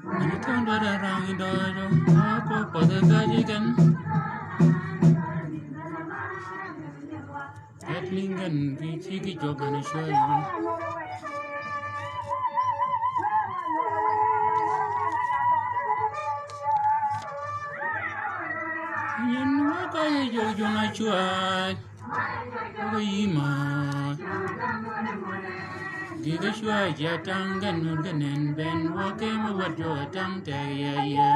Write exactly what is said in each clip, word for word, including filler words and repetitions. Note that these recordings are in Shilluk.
Mani thøng dwaddi rang døøjø, ma kwøb pathi kaji gen. Ket lïngi gen ki cigi jwøk gen cwäy. Nyin wa ka yi jwøk jwøng a cwäy. Ka yï ma. Gïg-a cwäy ji atang gen nur gen en ben wa ke ma wad jwøk atang teg ya ya.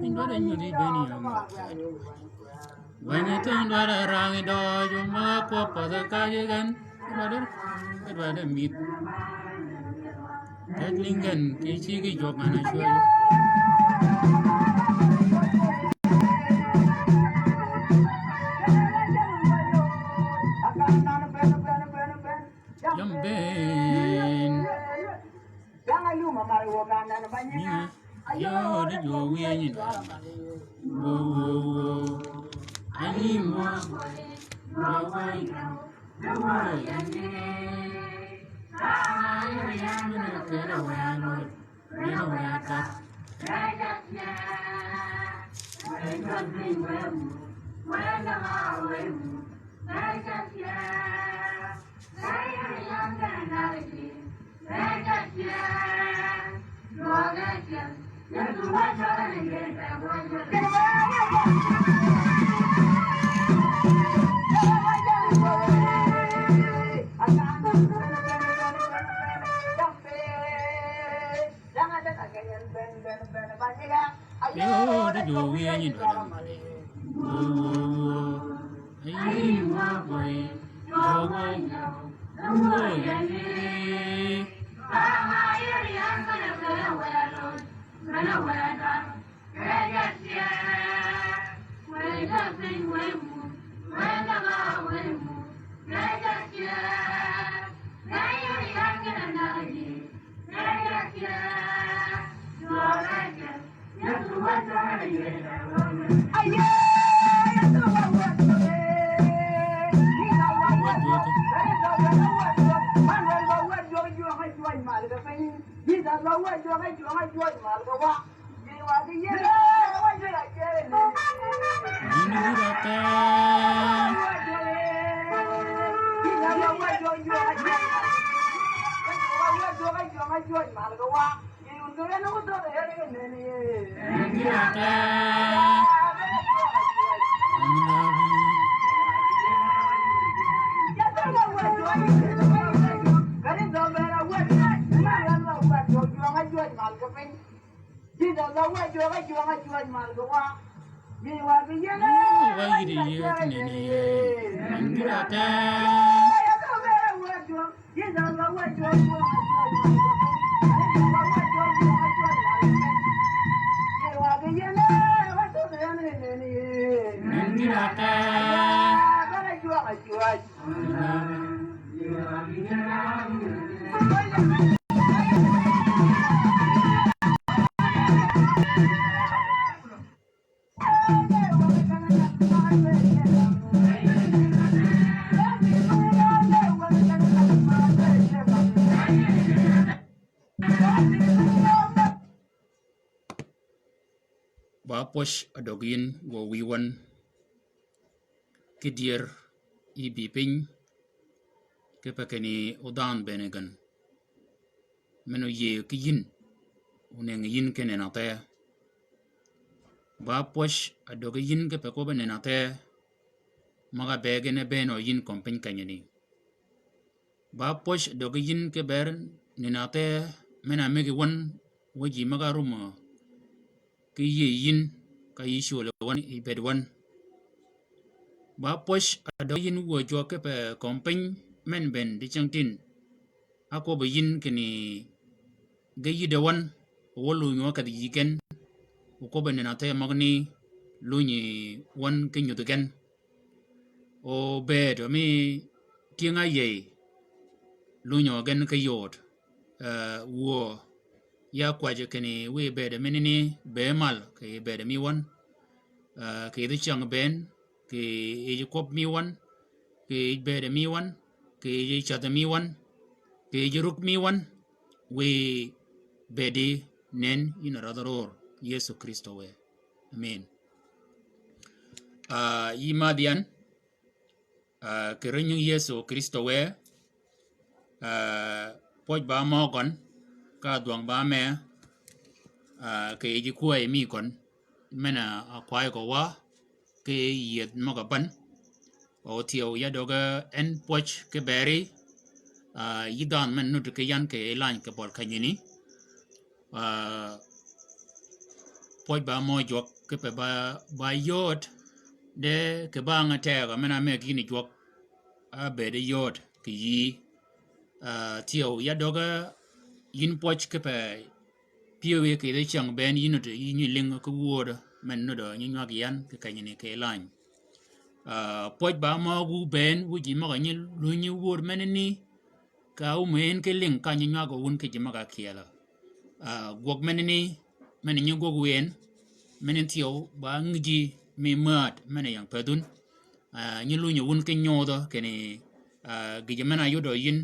Indwar nyudi ben ya ma. Wene tong dwar rang døøjø ma kwøb pathi kaji gen. Dwaddi, dwaddi mïdh. Ket lïngi gen ki cigi jwøk gen cwäy. Yam ben. Ni, yo, di jwøk wiye nyi. Wo, wo, wo. Ayi mo. Wo, wo, wo. Yo, di jwøk wiye nyi dwaddi mani. Wo, wo, wo. Ayi, wo, wo. Wo, wo, wo. Wa yïddi yï kineni yï. Ngira te. Ngira te. Ba pwøj adøg yïn wø wïy wøn. Ki dyër yi bï piny, kipe kinni odhanhø bënn gen. Men oyïëy ki yïn, onëngi yïn ki nïn athaya. Ba pwøj adøg yïn kipe kwøbbi nïn athaya, møg-a bëgg en bënn yïn kömi piny kenyani. Ba pwøj adøg yïn ki bër nïn athaya men-a mëggi wøn, wø ji møg-a rumø ki yïëy yïn, ka yï cwöli wøn, yï bëëd wøn. Ba pwøj adøg yïn wø jwøk kipe kömi piny, men bënn dicyängtïn. Akwøbbi yïn kinni ge yïddi wøn, wø lunyi wø kedhi yï gen, okwøbbi nïn athaya møgani lunyi wøn ki nyudhi gen. O bëëd mi tyëng-a yïëy, lunyi gen ki yod. eh, wuö, ya kwäjji kinni wiy bëëdø menani bëë mal kì bëëdø mi wøn, eh, kì yij cyäng bënn, kì yij kwøb mi wøn, kì yij bëëdø mi wøn, kì yij cädhi mi wøn, kì yij ruk mi wøn, wiy bëëdi nen yïn a rädhi ror, Yëso Krïstø wë. Amen. Ah, yï madh yan, ah, kì ri nying Yëso Krïstø wë, ah, pwøj ba mø gøn, ka dhwøng ba me, ah, kì yij kwäy mi gøn, men-a kwayi gø wa, ki yïëdh møg-a bän. O thyew ya döggi en pwøj ki bëri, ah, yï dhanhø men-a nuti ki yan kì lany kì bøl kenyani. Ah, pwøj ba mø jwøk kipe ba, ba yööd, de kì ba ngø tegø men-a mëggi yïn jwøk, a bëëdi yööd kì yïí. Ah, thyew ya döggi yïn pwøj kipe pyëwí kì yij cyäng bënn yï nuti yï nyi lïng ki wöödø men-a nuti nyi nywag yan kì kenyani kì lany. Ah, pwøj ba mø wu bënn wu ji møg-a nyi lunyi wööd menani, ka wu mën ki lïng ka nyi nywagø wun ki ji møg-a kyelø. Ah, gwøg menani, men-a nyi gwøg wën, men-a thyew ba ngïji mi määd men-a ying pädh wun. Ah, nyi lunyi wun ki nyodhø kinni, ah, gïjø men-a yudø yïn,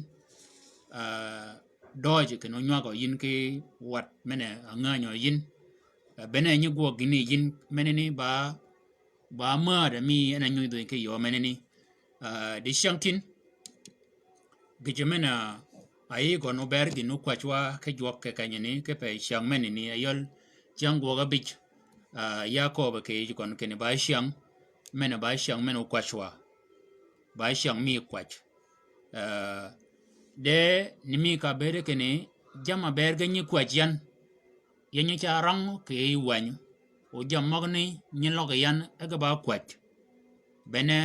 ah, døøj kinni onywagø yïn ki wat men-a ngänyø yïn. Ah, bene nyi gwøg gïni yïn menani ba, ba määd mi en a nyudhi ki yöö menani. Ah, dicyängtïn, gïjø men-a, ah, yï gøn obër gïn okwäjji wa ki jwøk kì kenyani, kipe cyäng menani, ayøl cyäng gwøg ábïj, ah, ya kööbø kì yij gøn kinni ba cyäng, men-a ba cyäng men-a okwäjji wa. Ba cyäng mi kwäj. Ah, de ni mi ka bëëde kinni, jamm-a bëëd ge nyi kwäj yan. Ya nyi ca rang kì yij wänyi. O jammì møgani nyi løg yan e ge ba kwäj. Bene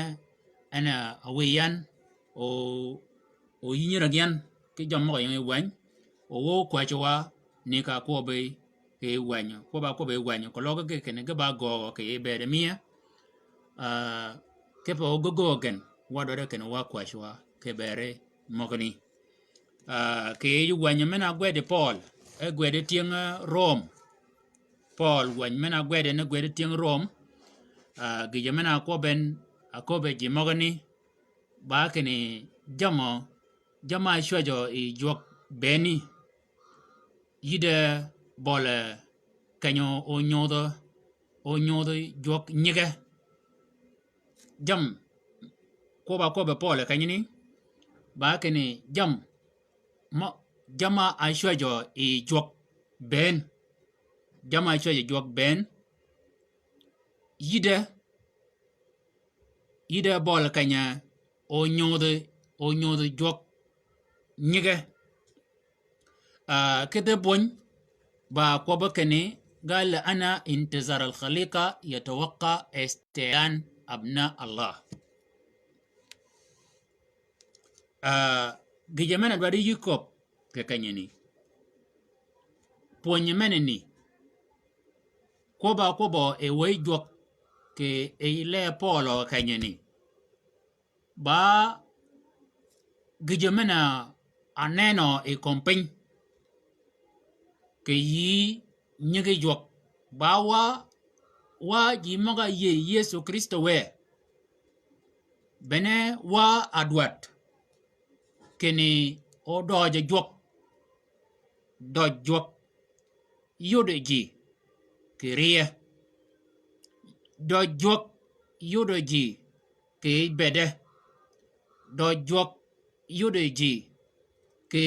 en a wiy yan, o, o yï nyi rang yan, ki jammì møg-a ying yij wänyi, o wøw kwäjji wa, ni ka kwøbbi kì yij wänyi, kwøbb-a kwøbbi yij wänyi, keløg ge kinni ge ba göögø kì yij bëëd mi ya, ah, kipe o göögø gen, wa dwaddi kinni wa kwäjji wa, kì bëri møgani. Ah, kì yij wänyi men-a gwëddi Pøøl, e gwëddi tyëng, eh, Röm. Pøøl wänyi men-a gwëddi ni gwëddi tyëng Röm. Ah, gïjø men-a kwøbbi en, a köbbi ji møgani. Ba kinni jammì, jamm-a cwäjjø yi jwøk bënni. Yïdde bøle keny-a onyodhø, onyodhø jwøk nyige. Jamm, kwøbb-a kwøbbi Pøøl kenyani, ba kinni jamm, mø, jamm-a cwäjjø yi jwøk bënn. Jamm-a cwäjjø jwøk bënn. Yïdde, yïdde bøle keny-a onyodhi, onyodhi jwøk nyige. Ah, kidhi bwöny, ba kwøbbi kinni, قال: أنا انتظار الخليقة يتوقع استئذان أبناء الله. Ah, gïjø men-a dwaddi yï köbbi kì kenyani. Pwönyi menani. Kwøbb-a kwøbbø yi wëy jwøk kì yij leer Pøøl kenyani. Ba gïjø men-a nenø yi kömi piny. Kì yï nyigi jwøk. Ba wa, wa ji møg-a yïëy Yëso Krïstø wë. Bene wa a dwaddi. Kinni odøjø jwøk. Døj jwøk. Yuddi ji kì rye. Døj jwøk yuddi ji kì bëdde. Døj jwøk yuddi ji kì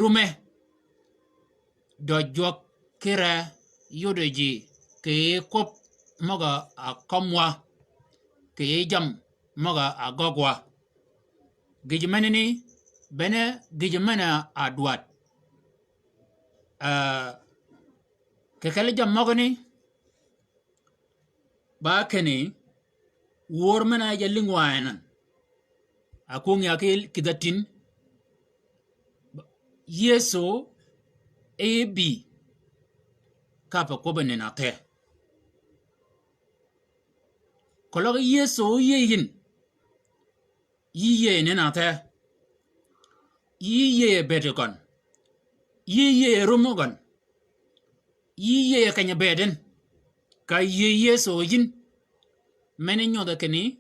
rumme. Døj jwøk kire yuddi ji kì kwøb møg-a kømmwa, kì jammì møg-a gøggwa. Gïjø menani, bene gïjø men-a dwaddi. Ah, kì kelli jammì møgani, ba kinni, wör men-a yij lïngi wa en nan. A kwöngi ya ki kïdhi tïn. Yëso e bï, ka pe kwøbbi nïn athe. Keløg Yëso yïëy yïn. Yï yïëy nïn athe. Yï yïëy bëëd gøn. Yï yïëy rum gøn. Yï yïëy keny-a bëëd en. Ka yïëy Yëso yïn. Men-a nyodh kinni,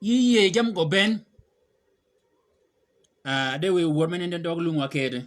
yï yïëy jammì gø bënn. Ah, de wiy wör men-a døg lung wa kede.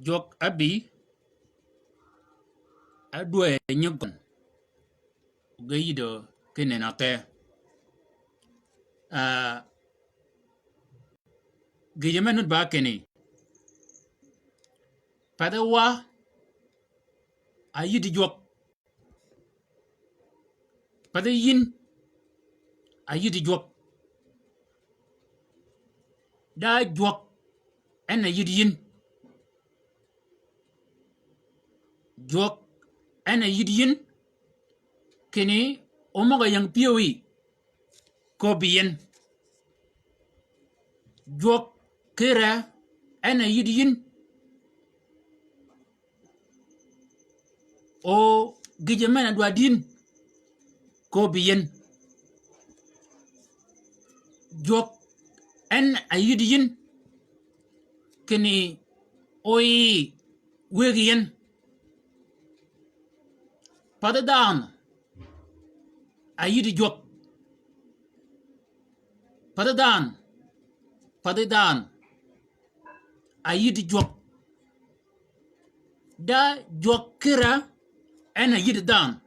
Jwøk ábï, ádwäy nyig gøn. Ge yïdø ki nënø thee. Ah, gïjø me nud ba kinni. Pathi wa, ayïddi jwøk. Pathi yïn, ayïddi jwøk. Da jwøk, en ayïddi yïn. Jwøk, en ayïddi yïn. Kinni, omøg-a ying pyëwí. Köbbi yïn. Jwøk kire, en ayïddi yïn. O gïjø men-a dwaddi yïn, köbbi yïn. Jwøk en ayïddi yïn, kinni o yï wëggi yïn. Pathi dhanhø, ayïddi jwøk. Pathi dhanhø, pathi dhanhø, ayïddi jwøk. Da jwøk kire, en ayïddi dhanhø.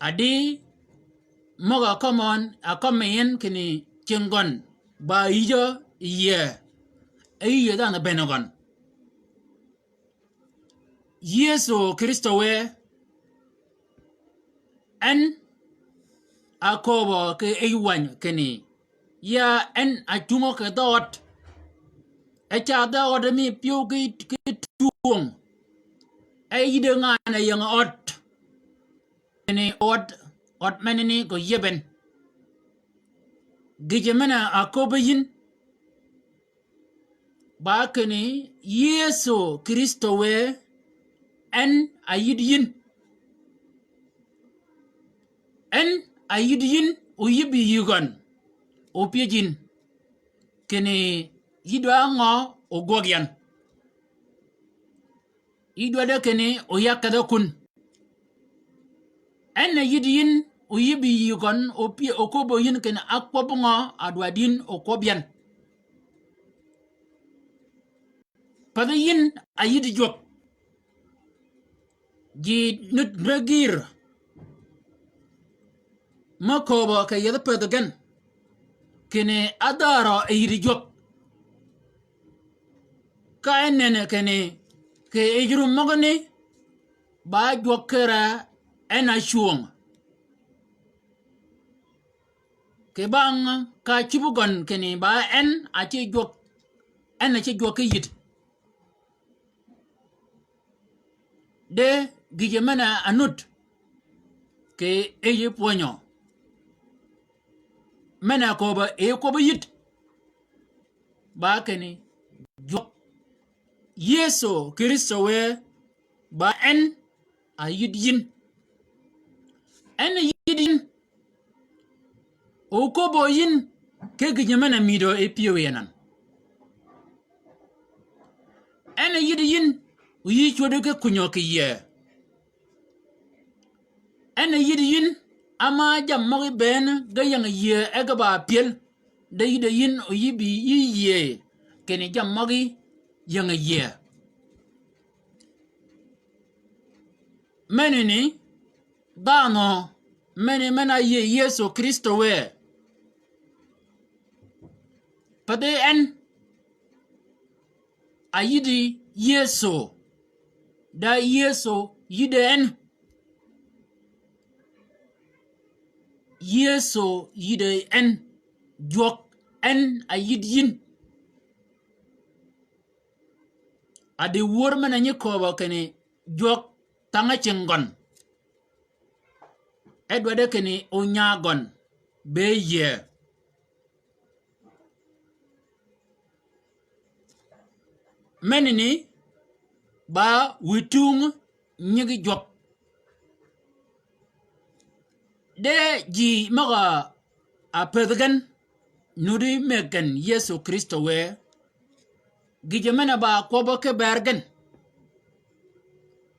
Adi, møg-a kømmi, a kømmi yïn kinni cinggøn, ba yïjø yie, e yïjø dhanhø bënn gøn. Yëso Krïstø wë, en a köbbø ki yij wany kinni, ya en a cungø kì dhø ød. E ca dhø ød mi pyëw ki, ki twöng. E yïddi ngan-a ying ød. Kinni ød, ød menani gø yïben. Gïjø men-a köbbi yïn, ba kinni Yëso Krïstø wë, en ayïddi yïn. En ayïddi yïn, oyïbbi yï gøn, opyëj yïn. Kinni yï dwaddi ngø, ogwøg yan. Yï dwaddi kinni oyakkadh kun. En ayïddi yïn, oyïbbi yï gøn, opyëj, oköbbø yïn kinni akwøb ngø, a dwaddi yïn okwøb yan. Pathi yïn ayïddi jwøk. Ji nud me gïïr. Me köbbø kì yethi pëthi gen. Kinni adhärø e yïddi jwøk. Ka en nënnì kinni, kì yij rum møgani, ba jwøk kire en a cwöng. Kì bang ka cïb gøn kinni ba en a ci jwøk, en a ci jwøk ki yïd. De gïjø men-a nud, kì yij pwönyø. Men-a köbbø e kwøbbi yïd. Ba kinni, jwøk. Yëso Krïstø wë, ba en ayïddi yïn. En ayïddi yïn. Oköbbø yïn, ki gïjø men-a mïdø e pyëwí anan. En a yïddi yïn, oyï cwöddi ki kunyø kì yie. En a yïddi yïn, ama jammì møgí bënn ge ying yie e ge ba pyël. De yïddi yïn oyï bï yï yie, kinni jammì møgí ying yie. Menani, dhanhø, meni men-a yie Yëso Krïstø wë. Pathi en, a yïddi Yëso, da Yëso yïddi en. Yëso yïddi en, jwøk en a yïddi yïn. A di wör men-a nyi kööbø kinni jwøk thangø cingi gøn. E dwaddi kinni onya gøn, be yie. Menani, ba wïtung nyigi jwøk. De ji møg-a pëthi gen, nuddi mëggi gen Yëso Krïstø wë, gïjø men-a ba kwøbbø ki bër gen.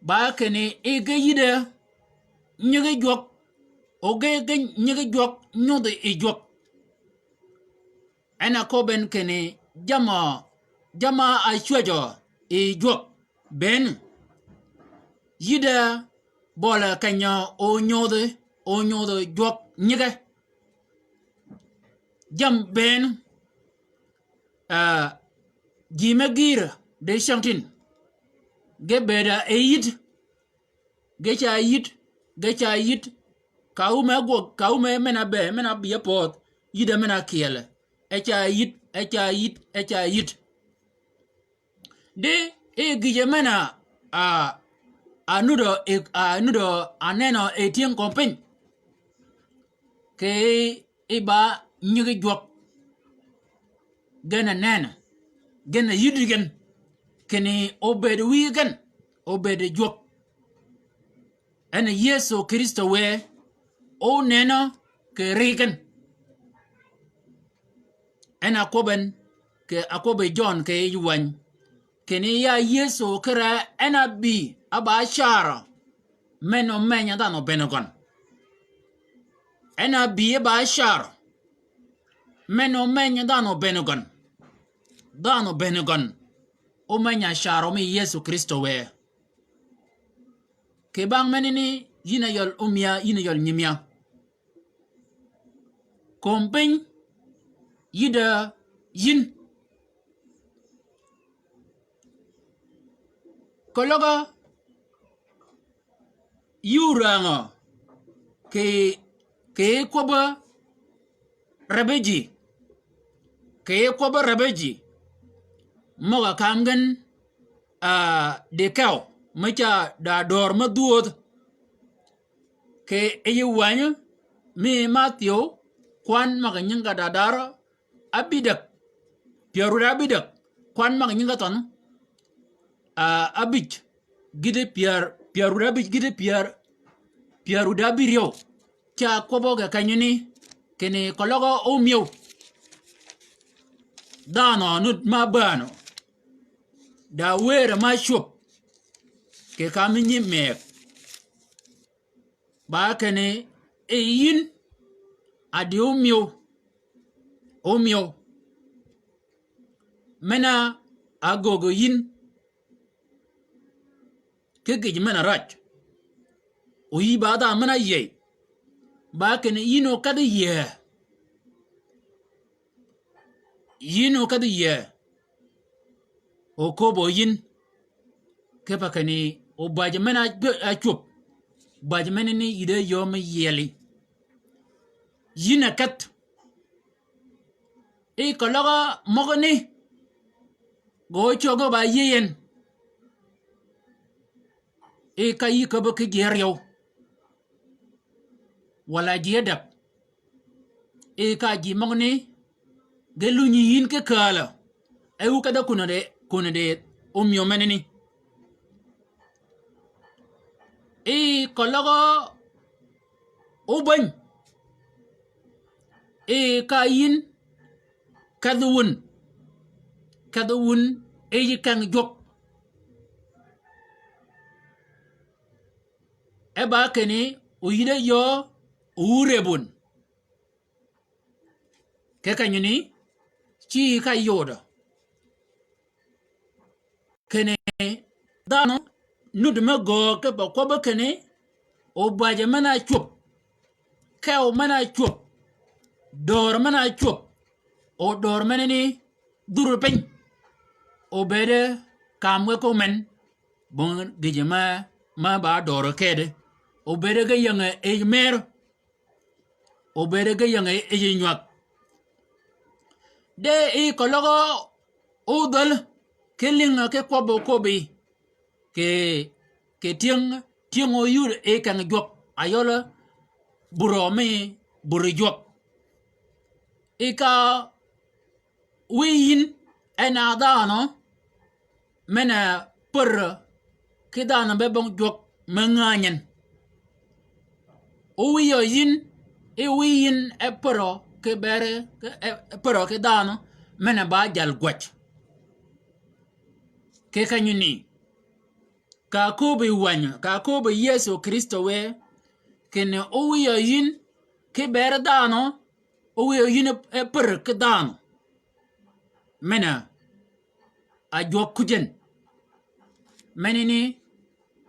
Ba kinni e ge yïddi nyigi jwøk, o ge ge nyigi jwøk nyudhi yi jwøk. En a köbben kinni jamm-a, jamm-a ácwäjjø yi jwøk bënn. Yïddi bøle kenyø ónyodhi, ónyodhi jwøk nyige. Jamm bënn, ah, ji me gïïr di cyängtïn. Ge bëëd-a e yïd, ge ca yïd, ge ca yïd, ka ume gwøg, ka ume men-a be, men-a bï-a pödh, yïdde men-a kyele. E ca yïd, e ca yïd, e ca yïd. Di, e gïje men-a, a, a nuddø, e, a nuddø, a nenø e tyëng kömi piny. Kì i ba nyigi jwøk. Gen a nenø. Gen a yïddi gen. Kinni obëëd wïyi gen. Obëëd jwøk. En a Yëso Krïstø wë, ónenø kì ri gen. En a kwøbben, kì a kwøbbi Jøn kì yij wäny. Kinni ya Yëso kire en a bï, a ba carø. Men-a ómeny-a dhanhø bënn gøn. En a bï e ba carø. Men-a ómeny-a dhanhø bënn gøn. Dhanhø bënn gøn. Ómeny-a carø mi Yëso Krïstø wë. Kì bang menani yïn a yøl ómïa, yïn a yøl nyimïa. Kömi piny, yïddi yïn. Keløg-a yï oräängø kì, kì kwøbb-a rebbi ji. Kì kwøbb-a rebbi ji. Møg-a kam gen, ah, dikew, me ca da dör me dhwödh. Kì yij wäny mi Mathio, kwan møg-a nyingi ga da darø, abïdäg, pyär wïd abïdäg, kwan møg-a nyingi ga thønh, ah, abïj, gïti pyär, pyär wïd abïj, gïti pyär, pyär wïd abïryew. Ca kwøbbø ge kenyani, kinni keløg-a ómïew. Dhanhø nud ma bänø. Da wërø ma cwöb. Kì ka mi nyi mëgg. Ba kinni, e yïn, a di ómïew, ómïew. Men-a ágöggi yïn, ki gïj men-a räj. O yï ba dhanhø men-a áyïëy. Ba kinni yïn okedhi yïëy. Yïn okedhi yïëy. Oköbbi yïn. Kipe kinni obäjji men-a ácwöb. Bäjji menani yïddi yöö me yieli. Yïn a kedh. I keløg-a møgani. Gø cöggi ba yïëy en. I ka yï köbbi ki ji áryew. Walà ji ádäg. I ka ji møgani. Ge lunyi yïn ki kaalø. E wu kedh-a kunø di, kunø di ómïew menani. I keløg-a óbäny. I ka yïn kedhi wun. Kedhi wun, e yï keng jwøk. E ba kinni, oyïddi yöö, owu reb wun. Ki kenyini, ci ka yudø. Kinni dhanhø nuti me göög kipe kwøbbi kinni, obajji men-a cwöb, kew men-a cwöb, dör men-a cwöb, o dör menani dhur piny, obëëde kam ki ko men, bong gïjø me, me ba dör kedi, obëëde ge ying-a yij mer, obëëde ge ying-a yij nywag. De i keløg ódhäl ki lïnge ki kwøbbi kwøbbi, kì, kì tyëng, tyëng óyud i keng jwøk, ayøl burø mi buri jwøk. I ka wiy yïn en a dhanhø, men-a pär ki dhanhø be bong jwøk me ngänyi en. Ówïyø yïn, i wiy yïn e pärø ki beri, e, e pärø ki dhanhø, men-a ba jal gwäj. Ki kenyini, ka köbbi wänyø, ka köbbi Yëso Krïstø wë, kinni ówïyø yïn, ki beri dhanhø, ówïyø yïn e pär ki dhanhø. Men-a, a jwøk kuj en. Menani,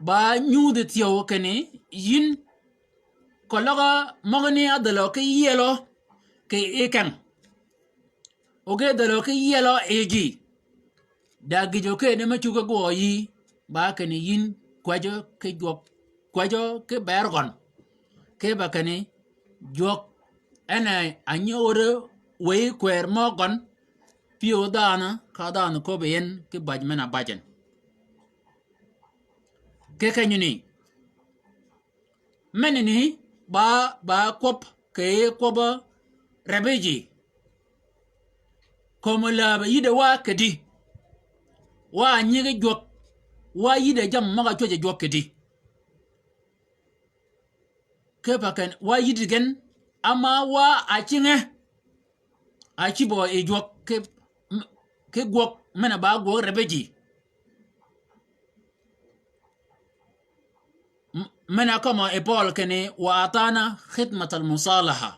ba nyudhi thyew kinni, yïn, keløg møgani ádhälø ki yielø, kì yij keng. O ge dhälø ki yielø yij ji. Da gïjø keni me cuggi gwøø yï, ba kinni yïn kwäjjø ki jwøk, kwäjjø ki bër gøn. Ki ba kinni jwøk en a nyi ódø wëy kwër mø gøn, pyëw dhanhø, ka dhanhø köbbi en ki baj men-a baj en. Ki kenyini, menani ba, ba kwøb kì yij kwøbbø rebbi ji. Kömi läbø yïddi wa kì di. Wa nyigi jwøk. Wa yïddi jammì møg-a cwäjji jwøk kì di. Kipe ken, wa yïddi gen, ama wa acinge. Acïbø yi jwøk ki, m-, ki gwøg men-a ba gwøg rebbi ji. M-, men-a kømmø yi Pøøl kinni, wa atana khidmatal musalaha.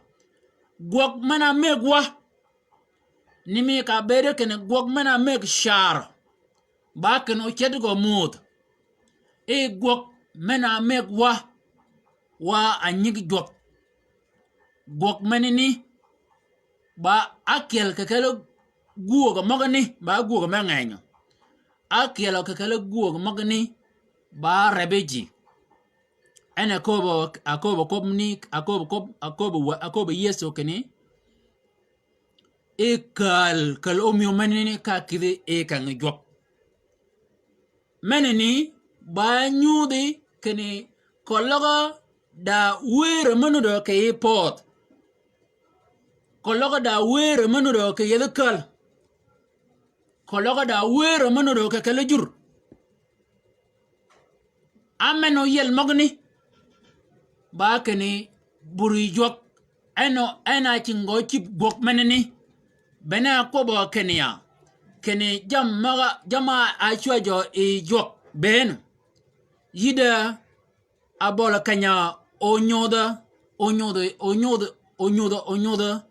Gwøg men-a mëgg wa. Ni mi ka bëëde kinni gwøg men-a mëgg carø. Ba kinni oceddi gø mudh. I gwøg men-a mëgg wa. Wa anyig jwøk. Gwøg menani, ba ákyel kì kelli gwöögø møgani, ba gwöögø me ngenyø. Ákyelø kì kelli gwöögø møgani, ba rebbi ji. En a köbbi, a köbbi kwøb ni, a köbbi kwøb, a köbbi wa, a köbbi Yëso kinni, i kääl, kääl ómïö menani ka kïdhi i keng jwøk. Menani ba nyudhi kinni keløg da wërø me nudø kì yij pödh. Keløg da wërø me nudø kì yethi kääl. Keløg da wërø me nudø kì kelli jur. Á men-a óyiel møgani, ba kinni buri jwøk, en o, en a cingø cïb gwøg menani, bene a kwøbbø kinni ya, kinni jammì møg-a, jamm-a cwäjjø yi jwøk bënn. Yïddi a bøli keny-a onyodh, onyodh, onyodh, onyodh, onyodh,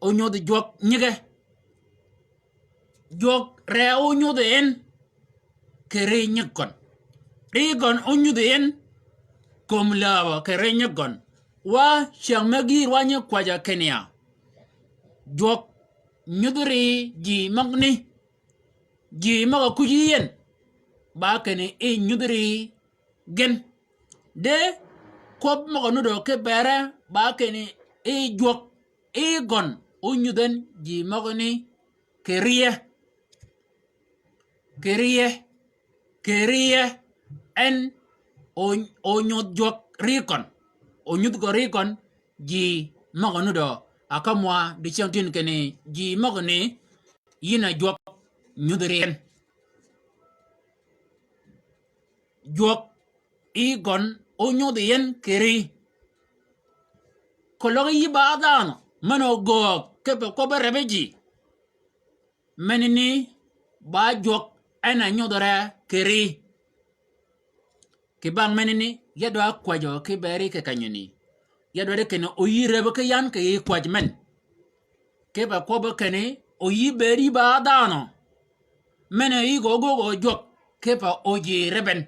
onyodh jwøk nyige. Jwøk re onyudhi en kì ri nyig gøn. Ri gøn onyudhi en kömi läbø kì ri nyig gøn. Wa cyäng me gïïr wa nyi kwäjjø kinni ya, jwøk nyudhi ri ji møgani. Ji møg-a kuj yi en, ba kinni i nyudhi ri gen. De kwøb møg-a nudø ki bere, ba kinni i jwøk i gøn onyudh en ji møgani kì riye. Kì riye. Kì riye. En o, onyudh jwøk ri gøn. Onyudh gø ri gøn ji møg-a nudø. A kømwa dicyäng tin kinni ji møgani yïn a jwøk nyudhi ri en. Jwøk i gøn onyudhi en kì ri. Keløg yï ba dhanhø men-a ógöög kipe kwøbbi rebbi ji. Menani ba jwøk en a nyudhire kì ri. Kì bang menani Ya dwaddi kwäjjø ki bëri kì kenyani. Ya dwaddi kinni oyï rebbi ki yan kì yï kwäj men. Kipe kwøbbi kinni oyï bëëd yï ba dhanhø men-a yï gø göögø jwøk, kipe o ji rebbi en.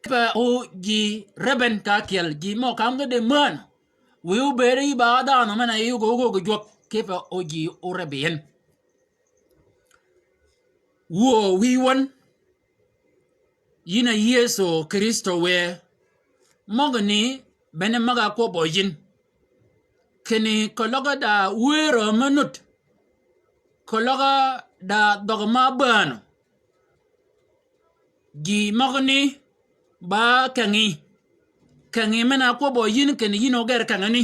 Kipe o ji rebbi en ka ákyel, ji mø ka ámgi di mänhø. Wiy óbëëd yï ba dhanhø men-a yï gø göögø jwøk, kipe o ji órebbi yi en. Wuö wïy wøn, yïn a Yëso Krïstø wë, møgani bene møg-a ákwøbbø yïn. Kinni keløg da wërø me nud, keløg da dhøg ma bänhø. Ji møgani ba kengi. Kengi men-a ákwøbbø yïn kinni yïn oger kengani.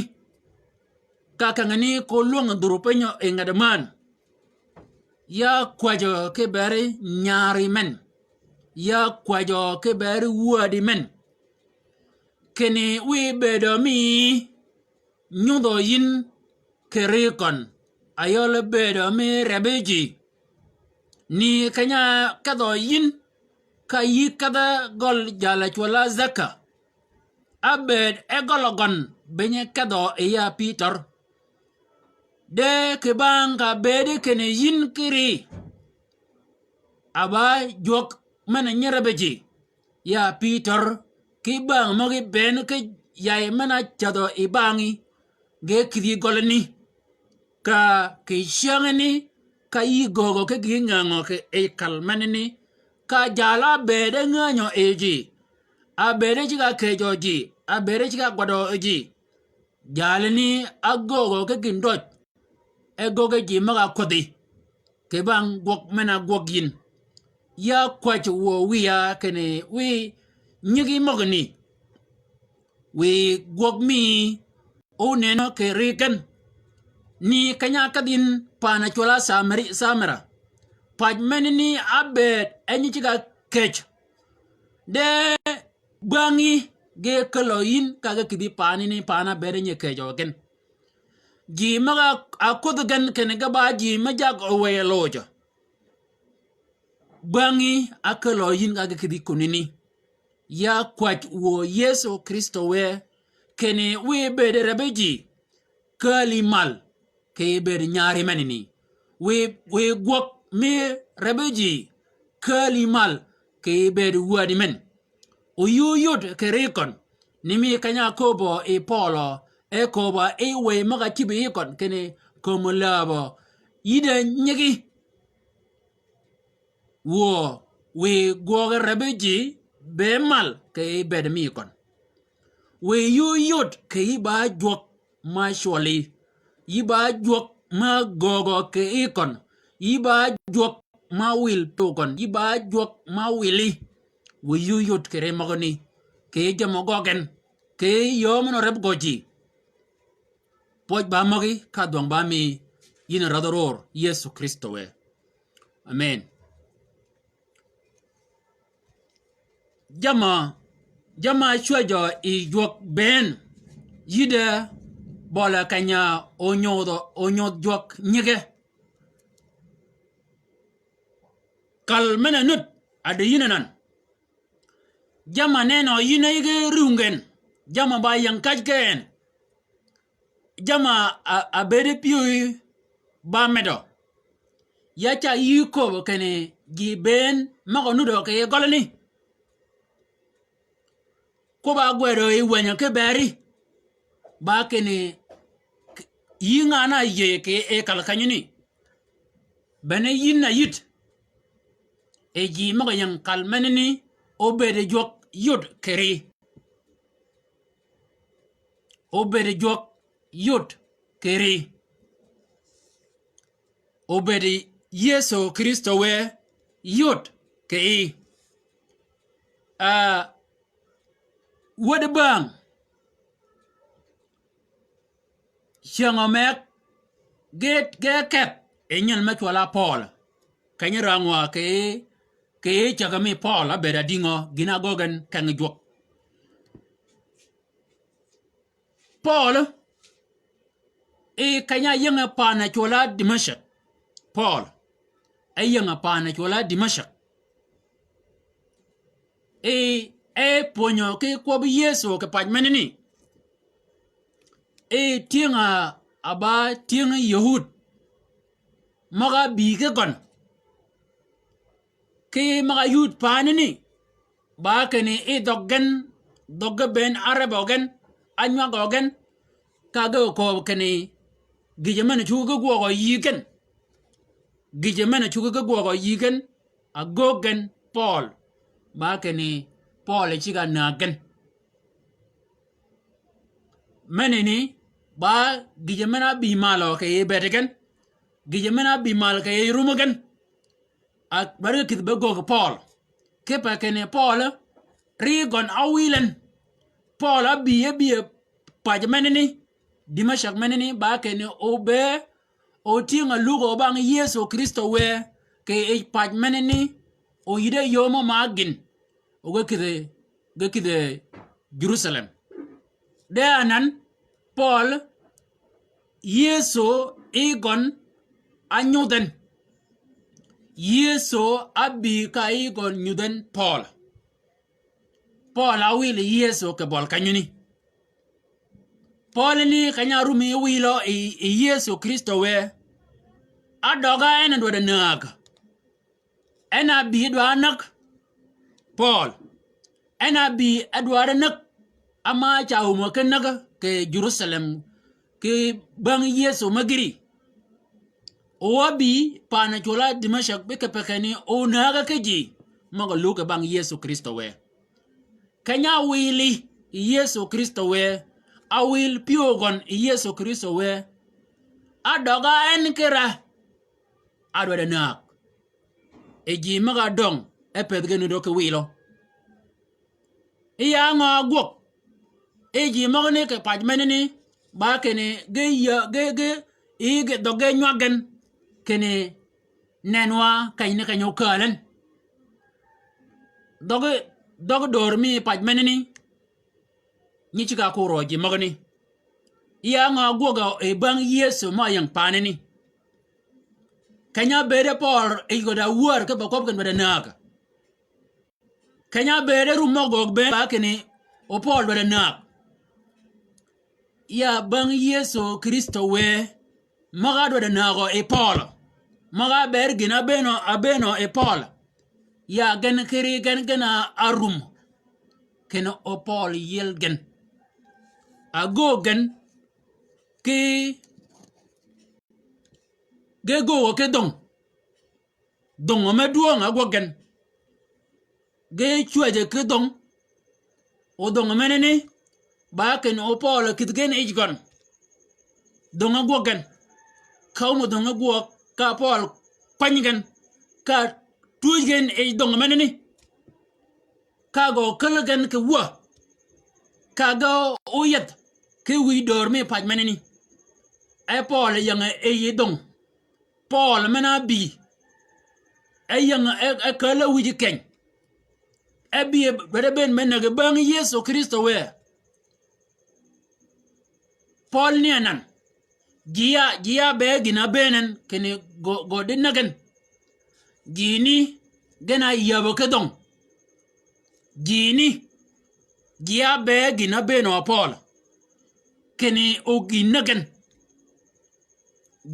Ka kengani ko lwäng dhur piny yi nget mänhø. Ya kwäjjø ki bëri nyari men. Ya kwäjjø ki bëri wädi men. Kinni wiy bëëdø mi nyudhø yïn kì ri køn, ayøl bëëdø mi rebbi ji. Ni keny-a kedhø yïn, ka yï kedhe gøl jalà cwøl-a Zaka. Ábëëd e gøl gøn biny kedhø yi ya Pïtør. De kì bang ka bëëdi kinni yïn kì ri, a ba jwøk men-a nyi rebbi ji. Ya Pïtør, ki bang møgi bënn ki yay men-a cädhø yi bangi, ge kïdhi gølani. Ka kì cyängani, ka yï göögø ki gï ngängø kì yij kal menani, ka jal ábëëd e ngänyø yi ji, ábëëd e ceg-a kejø ji, ábëëd e ceg-a gwadø yi ji. Jalani ágöögø ki gïndøj, e göggi ji møg-a kwädhi, kì bang gwøg men-a gwøg yïn. Ya kwäj wuö wïya kinni wiy nyigi møgani. Wiy gwøg mi ónënø kì ri gen. Ni keny-a ákedh yïn pan-a cwøl-a Samari-, Samira. Paj menani ábëëd e nyi ceg-a kej. De bängi ge kälø yïn ka ge kïdhi pani ni pan-a bëëd nyi kejø gen. Ji møg-a ákwödhi gen kinni ge ba ji me jag ówëy lojø. Bängi ákälø yïn ka ge kïdhi kunini. Ya kwäj wuö Yëso Krïstø wë, kinni wiy bëëd rebbi ji, kääli mal, kì yï bëëd nyari menani. Wiy, wiy gwøg mi rebbi ji, kääli mal, kì yï bëëd wädi men. Oyuu yod kì ri køn, ni mi keny-a ákööbø yi Pøøl, e kööbø yi wëy møg-a cïb yi køn, kinni kömi lääbø, yï de nyigi. Wuö, wiy gwøgi rebbi ji, bëëd mal, kì yï bëëd mi køn. Wiy yuu yod kì yï ba jwøk ma cwølli. Yï ba jwøk ma göögø kì yï køn. Yï ba jwøk ma wil pï køn. Yï ba jwøk ma wili. Wiy yuu yod kì ri møgani. Kì yï jammì gøggi gen. Kì yï yöö men-a óreb gø ji. Pwøj ba møgí, ka dhwøng ba mi, yïn a rädhi ror, Yëso Krïstø wë. Amen. Jamm-a, jamm-a cwäjjø yi jwøk bënn, yïddi bøli keny-a onyodh, onyodh jwøk nyige. Kal men-a nud, a di yïn anan. Jamm-a nenø yïn a yïge rung gen, jamm-a ba ying käj gen. Jamm-a, a, a bëëd pyëwí ba medø. Ya ca yï köbbi kinni ji bënn møg-a nudø kì yij gølani. Kwøbb-a ágwedø yi wänyi ki bëri. Ba kinni yï ngan-a áyïëy kì yij kal kenyani. Bene yïn a yïd. E ji møg-a ying kal menani óbëëd jwøk yod kì ri. Óbëëd jwøk yod kì ri. Óbëëd Yëso Krïstø wë yod kì yï. A, wäd bäng. Cyäng omeg, ge, ge kedh, yi nyel me cwøl-a Pøøl. Keny-a rängwa kì, kì cäg mi Pøøl ábëëd adïngø, gïn-a ágöggi en keng jwøk. Pøøl, e keny-a áying-a pan-a cwøl-a Dimashak. Pøøl, e ying-a pan-a cwøl-a Dimashak. I, e pwönyø ki kwøb Yëso kì pac menani. I tyëng-a, a ba tyëng Yahud. Møg-a bï ki gøn. Ki møg-a yud paanani. Ba kinni i dhøggi gen, dhøggi bënn árëbø gen, ánywagø gen, ka ge kööb kinni, gïjø men-a cuggi ge gwøgø yï gen. Gïjø men-a cuggi ge gwøgø yï gen, a göög gen Pøøl. Ba kinni, Pøøl cigg-a näg gen. Menani, ba gïjø men-a bï malø kì yij bëëd gen. Gïjø men-a bï mal kì yij rumø gen. A dwaddi ge kïdhi be göög Pøøl. Kipe kinni Pøøl, ri gøn áwïl en. Pøøl ábï, ábï pac menani. Dimashak menani, ba kinni o be, o tyëng-a lugø bang Yëso Krïstø wë, kì yij pac menani, o yïddi yöö mø ma gïn. O ge kïdhi, ge kïdhi Jerusalem. De anan, Pøøl, Yëso i gøn ányudh en. Yëso ábï ka i gøn nyudh en Pøøl. Pøøl áwïl Yëso kì bøl kenyani. Pøøl ni keny-a árum yi wïlø yi, yi Yëso Krïstø wë. Ádøg-a en a dwaddi näg. En a bï dwaddi näg Pøøl. En a bï dwaddi näg. Ama ca áumø ki näg kì Jerusalem. Kì bang Yëso me gïri. O ábï pan cwøll-a Dimashak bi kipe kinni o näg ki ji. Møg-a lug kì bang Yëso Krïstø wë. Keny-a áwïli Yëso Krïstø wë, áwïl pyëw gøn Yëso Krïstø wë. Ádøg-a en kira, a dwaddi näg. E ji møg-a döng, e pëthi gen nuti ki wïlø. Yï á ngø ágwøg. E ji møgani kì pac menani, ba kinni, ge yï, ge, ge, yï ge dhøg ge nywag gen, kinni, nenwa keny ni keny okääl en. Dhøggi, dhøggi dör mi pac menani. Nyi cigg-a korø ji møgani. Yï á ngø ágwøg yi bang Yëso mø áying paanani. Keny-a ábëëd Pøøl yij gø da wär ki be kwøb ken be da näg. Keny-a ábëëd rum mø göög bënn ba kinni o Pøøl dwaddi näg. Ya bang Yëso Krïstø wë, møg-a dwaddi nägø yi Pøøl. Møg-a ábëëd gïn-a ábënø, ábënø yi Pøøl. Ya gen kiri gen gen-a árum. Kinni o Pøøl yiel gen. Ágöög gen ki, ge göögø ki dhöng. Dhöngø me dwöng ágwøg gen. Ge cwäjjø ki dhöng. O dhöngø menani, ba kinni o Pøøl kïdhi gen yij gøn. Dhöng ágwøg gen. Ka áum dhöng ágwøg, ka Pøøl kwany gen. Ka twöj gen yij dhöngø menani. Ka gø käl gen kì wä. Ka ge óyädh ki wïj dör mi pac menani. E Pøøl ying-a yij dhöng. Pøøl men-a ábï. E ying-a, e, e käl-a wïj keny. E bï e, bede bënn me näg bang Yëso Krïstø wë. Pøøl ni anan. Ji ya, ji ya be gïn-a ábënn en, kinni gø, gø di näg en. Ji ni, gen-a yäbø ki dhöng. Ji ni, ji ya be gïn-a ábënn wa Pøøl. Kinni o gïn näg en.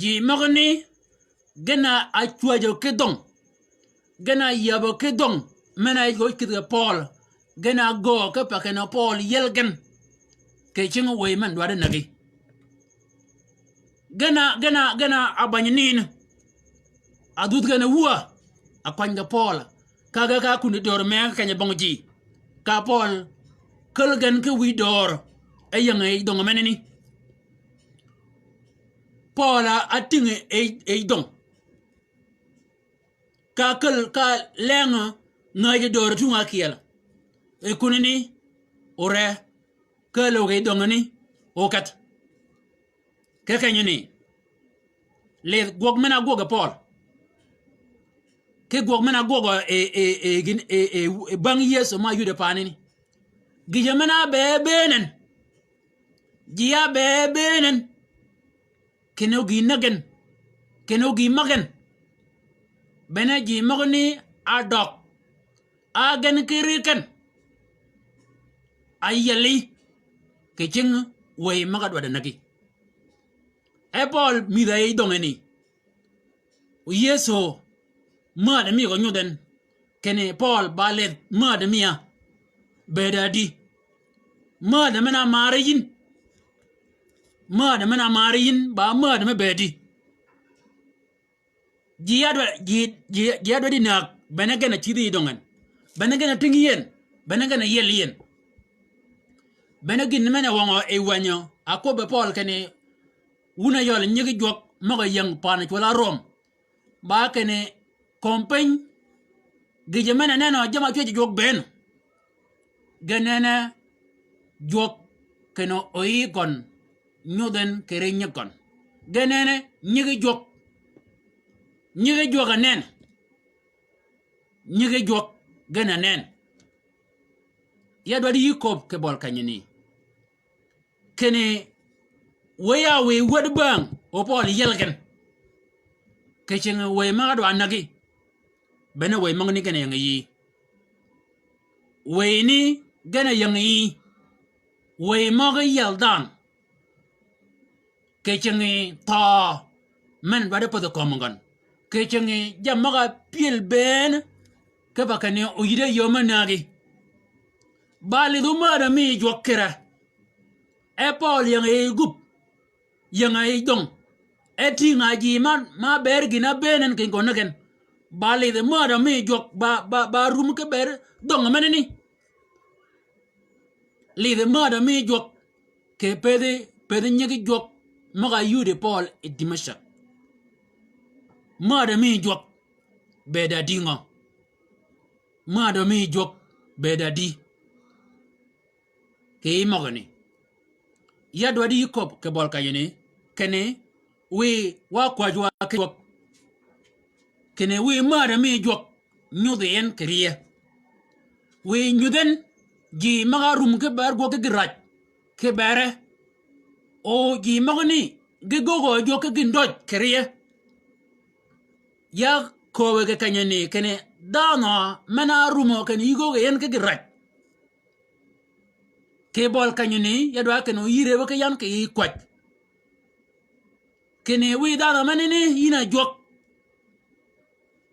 Ji møgani, gen-a ácwäjjø ki dhöng. Gen-a áyäbø ki dhöng, men-a yij gø kïdhi Pøøl, gen-a ágöög kipe kinni Pøøl yiel gen. Kì cing wëy men dwaddi näggi. Gen-a, gen-a, gen-a ábany nin. Ádhudh gen-a wä, ákwany kì Pøøl. Ka ge ka ákun dör me keny-a bong ji. Ka Pøøl, käl gen ki wïj dör. E ying-a yij dhöng menani. Pøøl a, átïng yij, yij dhöng. Ka ákäl, ka áläng ngäjji dör tung ákyel. E kunani, ore, kälø kì dhöngani, okedh. Ki kenyani. Lidh gwøg men-a ágwøg yi Pøøl. Ki gwøg men-a ágwøg yi, yi, yi, gïn, yi, yi, yi bang Yëso ma áyuddi paanani. Gïjø men-a ábëëd bënn en. Ji ábëëd bënn en. Kinni o gïn näg en. Kinni o gïn mäg en. Bene ji møgani ádøg. Á gen ki ri ken. áyieli kì cing wëy møg-a dwaddi nägi. E Pøøl mïdhi yi dhøngeni, o Yëso määdø mi gø nyudh en, kinni Pøøl ba lidh määdø mi-a bëëd adi. Määdø men-a mari yïn. Määdø men-a mari yïn ba määdø me bëëdi. Ji ádwa-, ji, ji, ji ádwaddi näg, bene gen-a cïdhi yi dhøngen. Bene gen-a tïngi yi en. Bene gen-a yieli yi en. Bene gïn men-a wøngø yi wänyø, akwøbbe Pøøl kinni, wun a yøl nyigi jwøk møg-a ying pan cwøl-a Röm. Ba kinni, kömi piny, gïjø men-a nenø jamm-a cwäjji jwøk bënn. Ge nene jwøk kinni oyï gøn nyudh en kì ri nyig gøn. Ge nene nyigi jwøk. Nyigi jwøk anen. Nyigi jwøk gen anen. Ya dwaddi yï köbbi kì bøli kenyani. Kinni wëy-a wëy wäd bäng, o Pøøl yiel gen. Kì cing wëy møg-a dwa nägi. Bene wëy møgani gen a ying yï. Wëyni gen a ying yï. Wëy møg-a yiel dhanhø. Kì cinggi thøø men dwaddi pädhi kömi gøn. Kì cinggi jammì møg-a pyël bënn, kipe kinni oyïddi yöö me nägi. Ba lidhi määdø mi jwøk kire. E Pøøl ying yi gub, ying yi dhøng. E tïng-a ji ma, ma bëëd gïn-a bënn en kì gønni gen. Ba lidhi määdø mi jwøk, ba, ba, ba rum ki bëëd dhøng menani. Lidhi määdø mi jwøk, kì pëthi, pëthi nyigi jwøk, møg-a yudi Pøøl yi Dimashak. Määdø mi jwøk, bëëd adi ngø? Määdø mi jwøk, bëëd adi? Kì yï møgani. Ya dwaddi yï köbbi kì bøli kenyani, kinni, wiy wa kwäjji wa ki jwøk. Kinni wiy määdø mi jwøk, nyudhi en kì rye. Wiy nyudh en, ji møg-a rum ki bëëd gwøg ki gïn räj, ki bëëre. O ji møgani, gi göggø jwøk ki gïn døj kì rye. Ya köbbi kì kenyani, kinni dhanhø men-a rumø kinni yï göggi en ki gïn räj. Kì bøli kenyani, ya dwaddi kinni oyïre be ki yan kì yï kwäj. Kinni wiy dhanhø menani yïn a jwøk.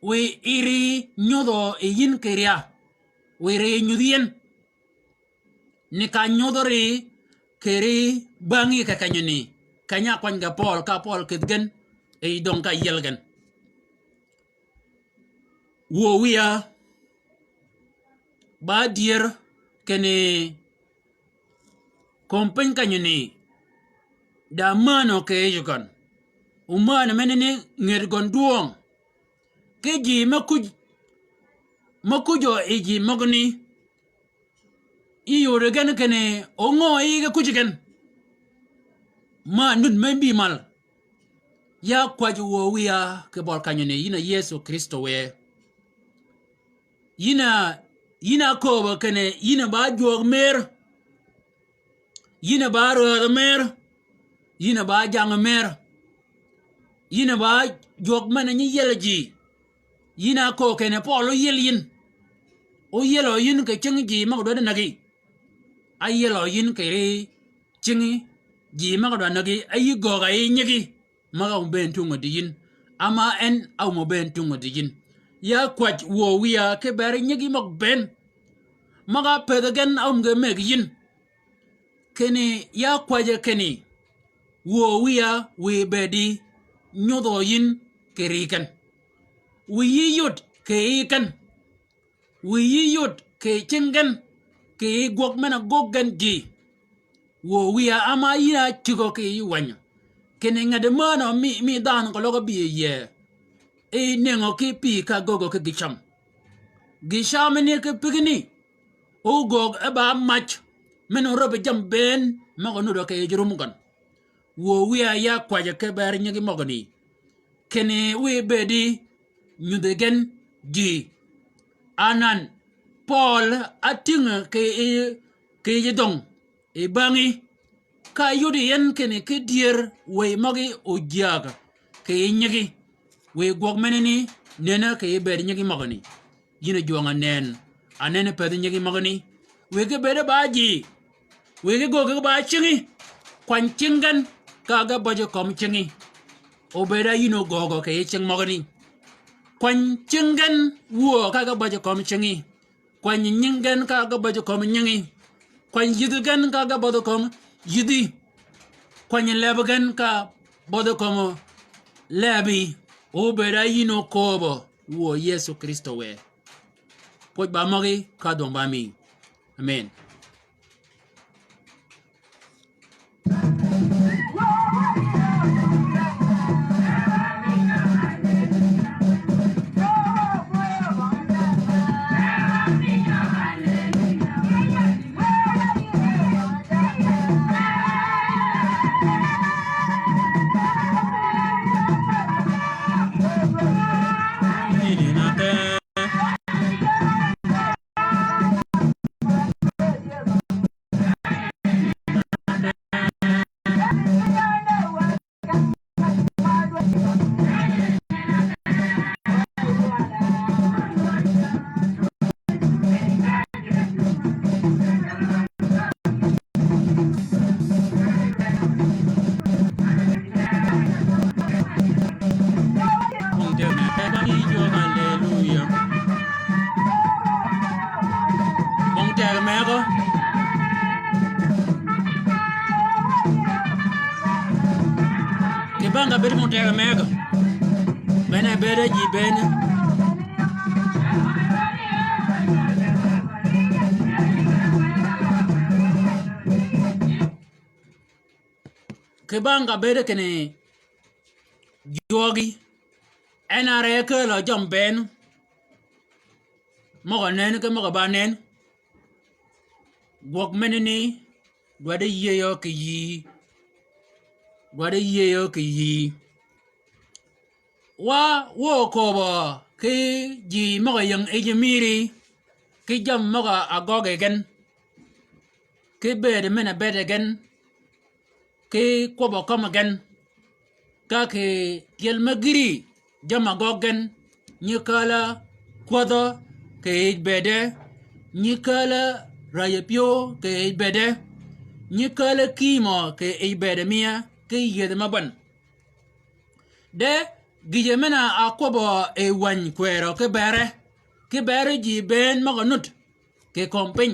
Wiy ri nyudhø yi yïn kì rye. Wiy ri nyudhi en. Ni ka nyudhø ri kì ri bängi kì kenyani. Keny-a ákwany ge Pøøl ka Pøøl kïdhi gen, yi dhøng ka yiel gen. Wuö wïya, ba dyër kinni kömi piny kenyani, da mänø kì yij gøn. O mänø menani nget gøn dwøng. Ki ji me kuj, me kujø yi ji møgani, yï yodi gen kinni, o ngø yï ge kuji gen? Ma nud me bï mal. Ya kwäjji wuö wïya kì bøli kenyani, yïn a Yëso Krïstø wë. Yïn a, yïn a kööbø kinni, yïn a ba jwøøg mer. Yïn a ba röödh mer. Yïn a ba jang mer. Yïn a ba jwøk men-a nyi yiel ji. Yïn a köög kinni Pøøl óyiel yïn. Óyielø yïn kì cinggi ji møg-a dwaddi nägi. Áyielø yïn kì ri cinggi ji møg-a dwaddi nägi. Áyï göög-a yi nyigi. Møg-a áum bëën tungø dï yïn. Ama en áum bëën tungø dï yïn. Ya kwäjji wuö wïya ki bëri nyigi møg bënn. Møg-a pëthi gen áum ge mëggi yïn. Kinni ya kwäjji kinni, wuö wïya wiy bëëdi nyudhø yïn kì ri gen. Wiy yï yud kì yi gen. Wiy yï yud kì cing gen, kì yi gwøg men-a göggi gen ji. Wuö wïya ama yïn a cigø kì yi wänyø. Kinni nget mänø mi, mi dhanhø keløg ábï yie. Yi nëngø ki pï ka göggø ki gï cam. Gï cam ni ki pïgni. Ógöög e ba mac, men-a órøbbi jammì bënn, møg-a nudø kì yij rum gøn. Wuö wïya ya kwäjji ki bëri nyigi møgani. Kinni wiy bëëdi nyudhi gen ji. Anan, Pøøl átïngø kì yij, kì yij dhøng. Yi bängi, ka yudi en kinni ki dyër wëy møgí ójyääg kì yi nyigi. Wiy gwøg menani nënni kì yi bëëd nyigi møgani. Yïn a jwøng-a nënn, a nënni pëthi nyigi møgani. Wiy ge bëëd ba ji, Wëggi göögi ba cingí. Kwany cing gen ka ge bøjji kömi cingí. Obëëd a yïn ogöögø kì yij cing møgani. Kwany cing gen wuö ka ge bøjji kömi cingí. Kwany nying gen ka ge bøjji kömi nyingí. Kwany yïdhi gen ka ge bøjji kömi yïdhi. Kwany leb gen ka bøjji kömi lebi. Obëëd a yïn okööbø wuö Yëso Krïstø wë. Pwøj ba møgí ka dhwøng ba mi. Amen. Bong teg mego. Kì bang ka bed bong teg mego. Bene bede ji bene. Kì bang ka bede kinni jwøgi. En a re kelø jammì bënn. Møg-a nen ki møg-a ba nen. Gwøg menani dwaddi yïëyø kì yïí. Dwaddi yïëyø kì yïí. Wa, wa okööbø ki ji møg-a ying yij mïri, ki jammì møg-a gøggi gen, ki bëëdi men-a bëëdi gen, ki kwøbbø kømmi gen, ka kì tyel me gïri jammì gøggi gen, nyi kääl-a kwädhø kì yij bëëde, nyi kääl-a räjø pyëw kì yij bëëde, nyi kääl-a kïmø kì yij bëëde miya, ki yëdhi me bän. De gïjø men-a ákwøbbø yi wäny kwërø ki bërre, ki bërri ji bënn møg-a nud kì kömi piny.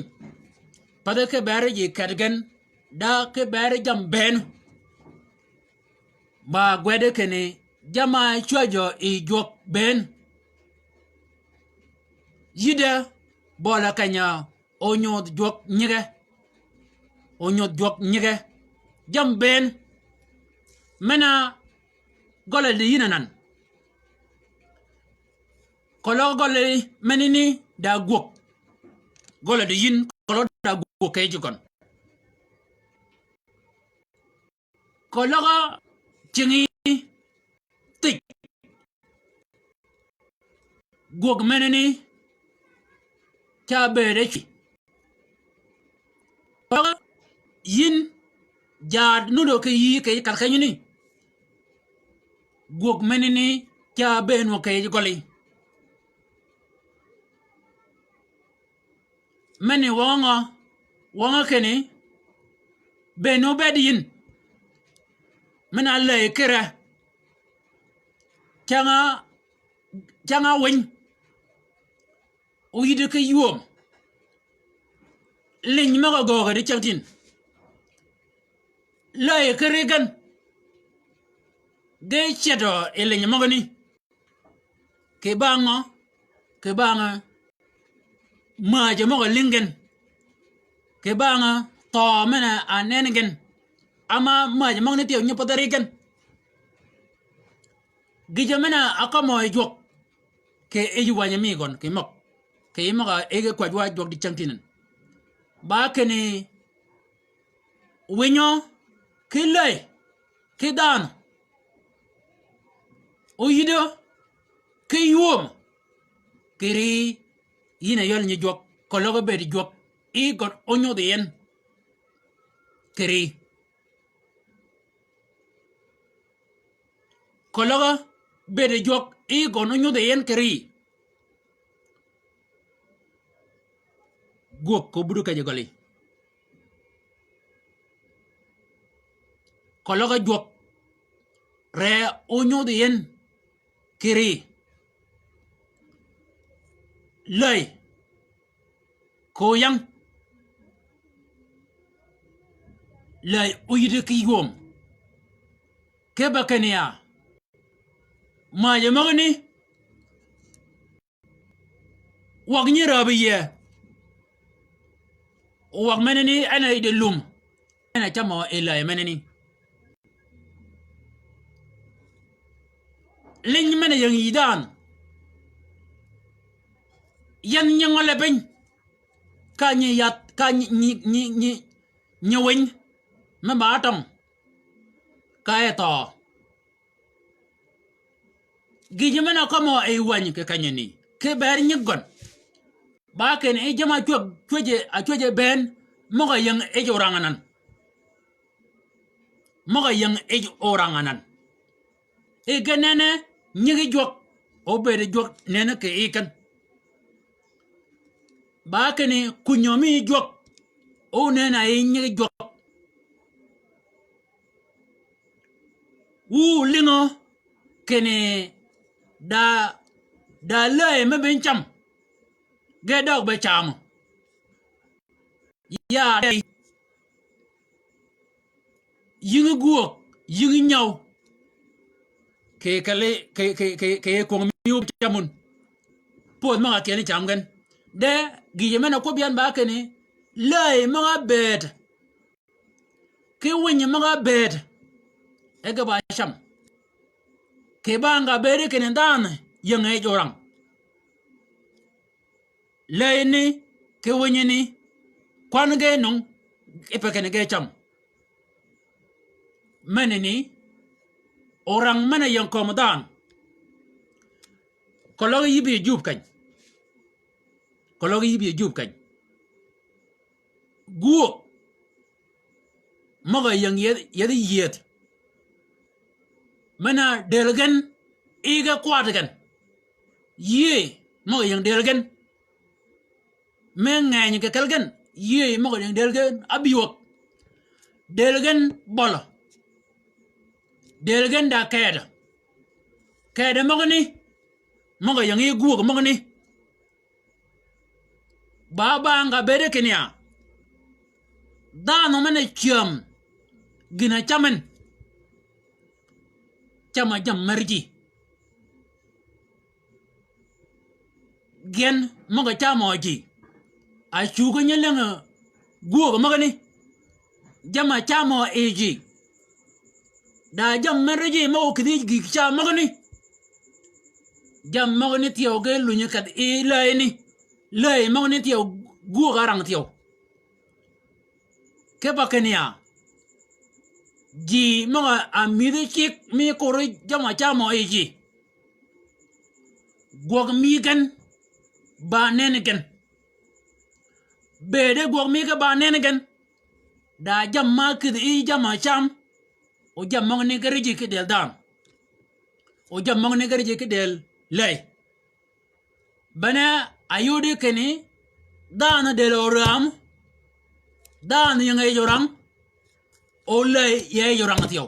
Pathi ki bërri ji ket gen, da ki bërri jammì bënn. Ba gwed kinni jamm-a cwäjjø yi jwøk bënn. Yïdde bøli keny-a onyodh jwøk nyige. Onyodh jwøk nyige. Jammì bënn. Men-a gøli di yïn anan. Keløg gøli menani da gwög. Gøli di yïn keløg da gwög kì yij gøn. Keløg cingi thij. Gwög menani ca bëëde cwi. Keløg yïn jaad nuddø kì yïí kì yij kath kenyani. Gwög menani ca bëënwø kì yij gølli. Meni wøng-a, wøng-a kinni, bënn obed yïn. Men-a läy kire. Cäng-a, cäng-a winy. Oyïddi ki ywööm. Liny møg-a göögø di cängtïn. Läy kiri gen. Ge ceddø yi liny møgani. Kì bang-a, kì bang-a mäjø møg-a lïng gen. Kì bang-a thøø men-a nen gen. Ama mäjø møgani thyew nyi pädhi ri gen. Gïjø men-a ákømmø yi jwøk. Kì yij wänyi mi gøn kì møg. Kì yij møg-a yïge kwäjji wa jwøk di cängtïn en. Ba kinni winyø ki läy ki dhanhø. Oyïddi ki ywööm. Kì ri yïn a yøl nyi jwøk. Keløg bëëd jwøk. Yi gøn onyodh yi en. Kì ri. Keløg bëëd jwøk yi gøn onyodh yi en kì ri. Gwög ko budu kej gølli. Keløg jwøk. Ree ónyodhi yi en kiri. Läy. Koo yäng. Läy óyïddi ki ywööng. Kipe kinni ya. Maje møgani. Wøg nyi räbi yie. Wøg menani en a yij di lum. En a camø yi läy menani. Liny men-a ying yï dhanhø. Yan nyi ngøle piny. Ka nyi yath, ka nyi, nyi, nyi, nyi, nyi winy. Me ba tøng. Ka e thøø. Gïjø men-a kømmø yi wäny kì kenyani. Ki ber nyig gøn. Ba kinni yi jamm-a cwäg, cwäje, a cwäje bënn. Møg-a ying yij orang anan. Møg-a ying yij orang anan. Yi gen nene nyigi jwøk. Óbëëd jwøk nene kì yi gen. Ba kinni kunyø mi jwøk. Ónënn-a yi nyigi jwøk. Wu lïngø kinni da, da läy me bin cam. Ge døg be camø. Ya, yïngi gwöög, yïngi nyäw. Kì, kì, kì, kì, kì, kì kwöng mi óbï cam wun. Pödh møg-a kyel ni cam gen. De, gïjø men-a kwøb yan ba kinni, läy møg-a bëëd. Ki winy møg-a bëëd. E ge ba cam. Kì bang-a bëëd kinni dhanhø, ying yij orang. Läy ni, ki winy ni, kwan ge nung, ipe kinni ge cam. Menani, orang men-a ying kömi dhanhø. Keløg yï bï jub keny. Keløg yï bï jub keny. Gwöög. Møg-a ying yethi, yethi yieth. Men-a dël gen, yi ge kwaat gen. Yïëy, møg-a ying dël gen. Me ngeny kì kelli gen, yïëy møg-a ying dël gen, ábïwäg. Dël gen bølø. Dël gen da keda. Keda møgani, møg-a ying yi gwöög møgani. Ba bang-a bëëd kinni ya. Dhanhø men-a cyäm. Gïn-a cam en. Cam-a jammì mär ji. Gen møg-a camø ji. A cuggi nyi leng-a gwöög møgani. Jamm-a camø yi ji. Da jammì mär ji møg-a ókïdhi gïg ca møgani. Jammì møgani thyew ge lunyi kedhi yi läyni. Läy møgani thyew gwöög-a rang thyew. Kipe kinni ya. Ji møg-a mïdhi cigg mi kuri jamm-a camø yi ji. Gwøg mi gen ba nenni gen. Bëëde gwøg mi gen ba nenni gen. Da jammì ma kïdhi yi jamm-a cam. O jammì møgani ge ri ji ki dël dhanhø. O jammì møgani ge ri ji ki dël läy. Bene ayudi kinni dhanhø dël orang. Dhanhø ying yij orang. O läy yee yij orang thyew.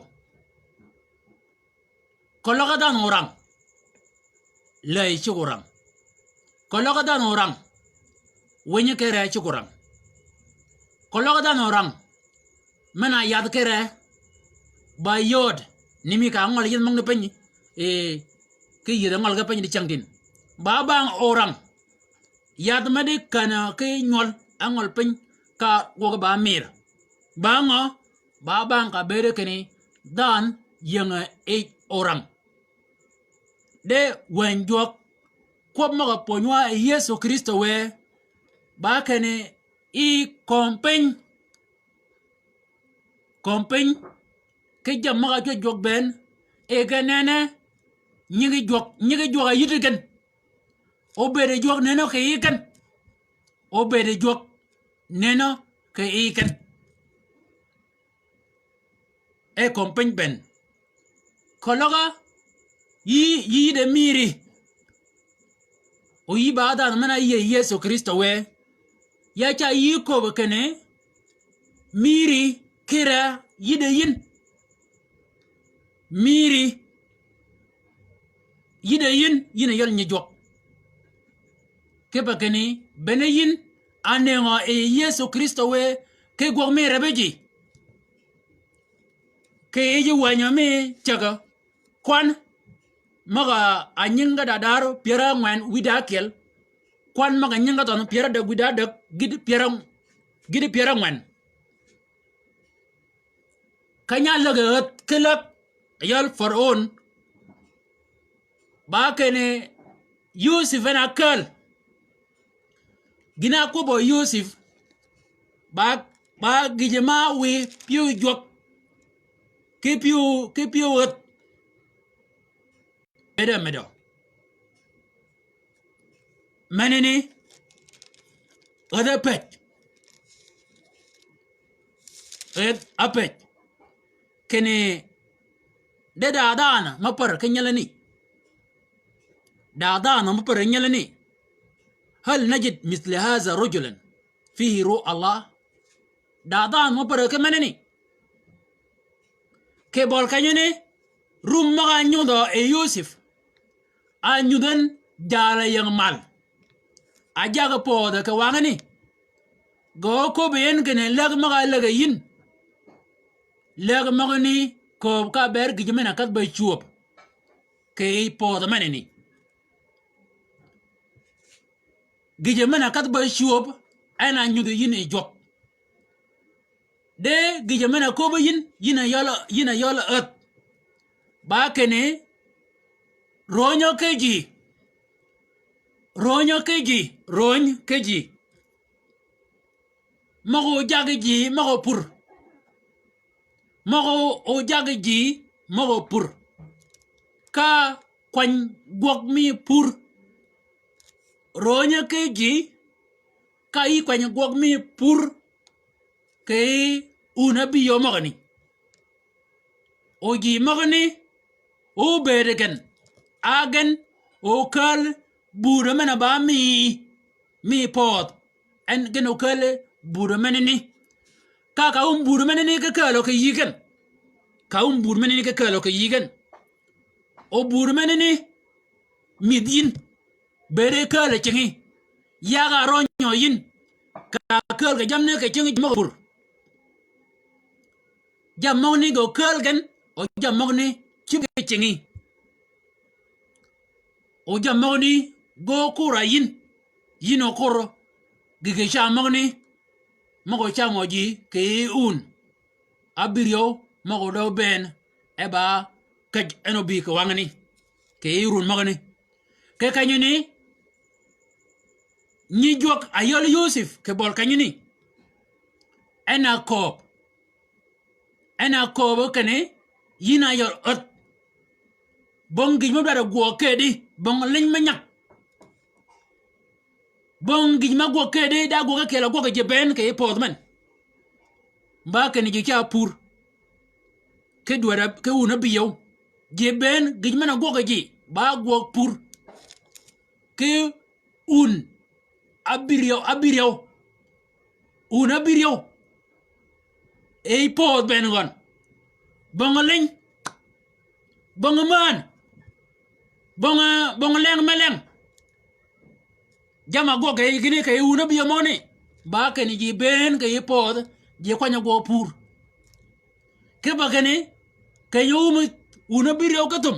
Keløg dhanhø orang. Läy cuggi orang. Keløg dhanhø orang. Winy kere cuggi orang. Keløg dhanhø orang. Men-a yath kere. Ba yod. Ni mi ka ngøl yïdh møgni piny. E, ki yïdh ngøl ge piny di cengdin. Ba bang orang. Yath me di känni ki nywøl, á ngøl piny ka gwøg ba mir. Ba ngø, ba bang ka bëëde kinni dhanhø ying yij orang. De wänyi jwøk, kwøb møg-a pwönywa yi Yëso Krïstø wë, ba kinni yi kömi piny. Kömi piny, ki jammì møg-a cwäj jwøk bënn, e gen nene, nyigi jwøk, nyigi jwøk-a yïddi gen. Obëëd jwøk nenø kì yi gen. Obëëd jwøk nenø kì yi gen. E kömi piny bënn. Keløg yï, yï de mïri. O yï ba dhanhø men-a yie Yëso Krïstø wë. Ya ca yï köbbi kinni, mïri kire yï de yïn. mïri, yïddi yïn, yïn a yøl nyi jwøk. Kipe kinni, bene yïn, a nëngø yi Yëso Krïstø wë, ki gwøg mi rebbi ji. Ki yij wänyi mi cägø, kwan, møg-a nyingi da däär pyär ángwen wïdá ákyel, kwan møg-a nyingi døn pyär ádäg wïdá ádäg, gïti pyär á-, gïti pyär ángwen. Keny-a läg-a ädh ki läg yøl Faraun. Ba kinni Yusuf en a kääl. Gïn-a ákwøbbø Yusuf. Ba, ba gïjø ma wiy pyëw jwøk. Ki pyëw, ki pyëw ädh. Bëëd-a mëdø. Menani, ädh ápëj. Ädh ápëj. Kinni, de da dhanhø mø pär ki nyelani. Da dhanhø mø pär ki nyelani. هل نجد مثل هذا رجلا فيه روح الله؟ Da dhanhø mø pär ki menani. Kì bøli kenyani, rum møg-a nyudhø yi Yusuf. A nyudh en jalà ying mal. A jaggi pöödhø kì wangani. Gø óköbbi en kinni läg møg-a läg yi yïn. Läg møgani kööb ka ber gïjø men-a kedh be cwöb. Kì yij pöödhø menani. Gïjø men-a kedh be cwöb, en a nyudhi yïn yi jwøk. De gïjø men-a köbbi yïn, yïn a yøl, yïn a yøl ädh. Ba kinni, rönyø ki ji. Rönyø ki ji, röny ki ji. Møg-a ójaggi ji, møg-a ópur. Møg-a ójaggi ji, møg-a ópur. Ka kwany gwøg mi pur. Rönyø ki ji, ka yï kwany gwøg mi pur. Kì wun ábïyø møgani. O ji møgani, óbëëd gen, a gen, ókääl, budø men-a ba mi, mi pöödh. En gen ókääl, budø menani. Ka, ka wun budø menani ki kääl kì yï gen. Ka wun budø menani ki kääl kì yï gen. O budø menani, mïdh yïn. Bëëd e kääl kì cingi. Yag a rønyø yïn. Ka kääl kì jammi kì cingi møg-a pur. Jammì møgani gø kääl gen, o jammì møgani cïb kì cingi. O jammì møgani gø kur a yïn, yïn o kur gïgï cam møgani, møg-a ócamø ji kì wun. Ábïryew møg-a ódø bënn, e ba käj en óbï kì wangani, kì run møgani. Kì kenyani, nyi jwøk a yøl Yusuf kì bøli kenyani. En a kööb. En a kööb kinni, yïn a yøl ädh. Bong gïj mø dwaddi gwøg kedi, bong liny me nyag. Bong gïj ma gwøg kedi, da gwøg ákyel a gwøg ji bënn kì yij pöödh men. Ba kinni ji ca pur. Ki dwaddi, ki wun ábïyøw. Ji bënn, gïj men-a gwøg ji, ba gwøg pur. Ki wun ábïryew, ábïryew. Wun ábïryew. Ey pöödh bënn gøn. Bong liny. Bong mään. Bong, bong leng me leng. Jamm-a gwøg kì yij kinni kì yij wun ábïyø møgani. Ba kinni ji bënn kì yij pöödh, ji kwany-a gwøg pur. Kipe kinni, keny-a wumi wun ábïryew ki thum.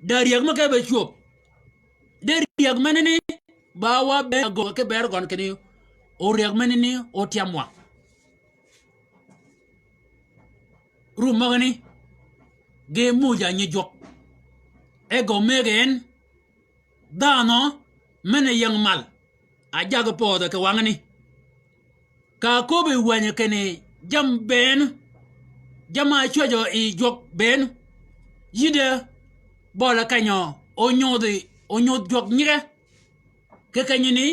Da ryäg me ke be cwöb. De ryäg menani, ba wa be gø ki ber gøn kinni, o ryäg menani, o tyam wa. Rum møgani, ge muuj a nyi jwøk. E gø mëggi en, dhanhø, men-a ying mal, a jaggi pöödhø kì wangani. Ka áköbbi wänyi kinni jammì bënn, jamm-a cwäjø yi jwøk bënn, yïddi bøli kenyø, ónyodhi, ónyodh jwøk nyige. Kì kenyani,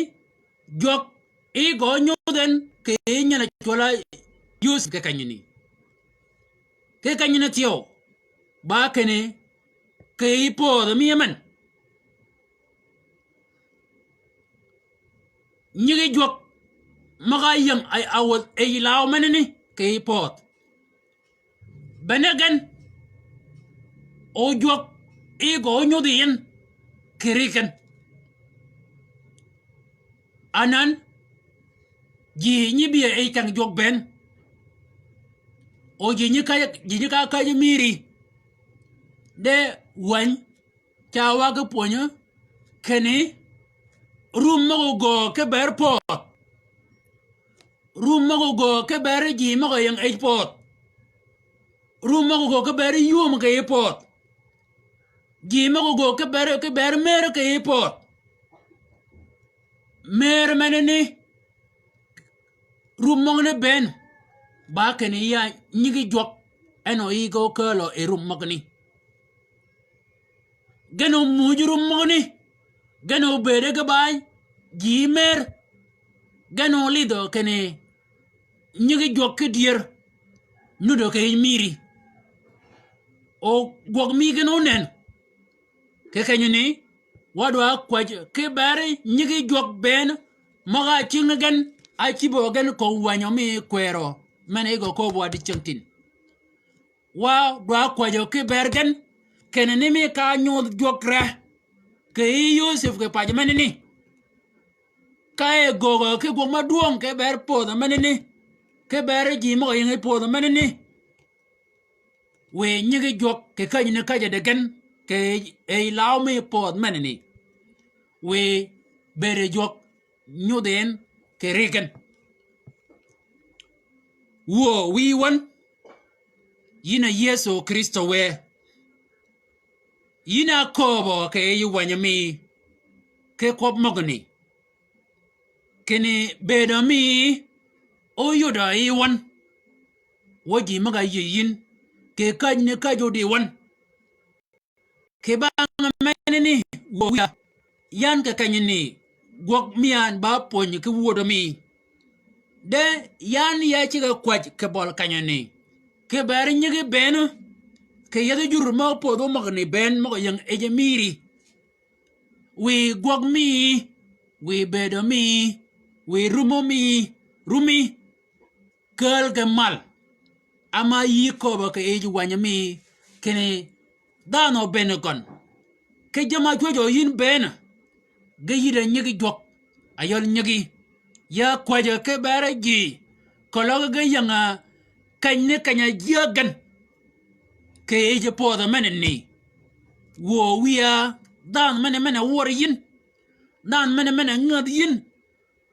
jwøk, i gø ónyodh en, kì nyel-a cwøl-a Yusuf kì kenyani. Kì kenyani thyew, ba kinni, kì yij pöödhø mi men. Nyigi jwøk, møg-a ying a, a wädh e yij law menani, kì yij pöödh. Bene gen, ójwøk, i gø ónyudhi yi en kì ri gen. Anan, ji nyi bï-a ej keng jwøk bënn. O ji nyi ka, ji nyi ka käjji mïri. De wäny, ca wa ki pwönyø, kinni, rum møg-a göög ki bër pöödh. Rum møg-a göög ki bër ji møg-a ying ej pöödh. Rum møg-a göög ki bër yum kì yij pöödh. Ji møg-a göög ki bër, ki bër mër kì yij pöödh. Mër menani, rum møgani bënn, ba kinni ya nyigi jwøk, en o yij gø kääl yi rum møgani. Gen o muuj rum møgani. Gen o bëëde ge ba ji mër. Gen o lidhø kinni nyigi jwøk ki dyër. Nudø kì yij mïri. O gwøg mi gen onen. Kì kenyani, wa dwa kwäjji ki bër nyigi jwøk bënn, møg-a cing gen, a cïbø gen kööb wänyi mi kwërø, men-a gø kööb wa dicengtin. Wa dwa kwäjjø ki bër gen, kinni ni mi ka nyudh jwøk re, kì yij Yosep kì pac menani. Ka e göögø ki gwøg ma dwøng ki bër pöödhø menani, ki bër ji møg-a ying pöödhø menani. Wiy nyigi jwøk kì käjjani käjjø di gen, kì yij law mi pöödh menani. Wiy bëëde jwøk nyudhi en kì ri gen. Wuö wïyi wøn, yïn a Yëso Krïstø wë. Yïn a kööbø kì yij wänyi mi ki kwøb møgani. Kinni bëëdø mi óyodø yi wøn. Wø ji møg-a yïëy yïn, kì käjjani käjji ódi wøn. Kì bang menani wuö wïya, yan kì kenyani, gwøg mi yan ba pwönyi ki wödø mi. De yan ya cigg-a kwäj kì bøl kenyani. Ki bër nyigi bënn, kì yethi jur mø pödh ómøgani bënn møg-a ying yij mïri. Wiy gwøg mi, wiy bëëdø mi, wiy rumø mi, rumi. Kääl ge mal. Ama yï kööbø kì yij wänyi mi kinni dhanhø bënn gøn. Ki jamm-a cwäjjø yïn bënn. Ge yïddi nyigi jwøk. Ayøl nyigi. Ya kwäjjø ki bër ji. Keløg ge ying-a keny ni keny-a jyääg gen. Kì yij pödhø menani. Wuö wïya dhanhø men-a men-a wør yïn. Dhanhø men-a men-a ngädh yïn.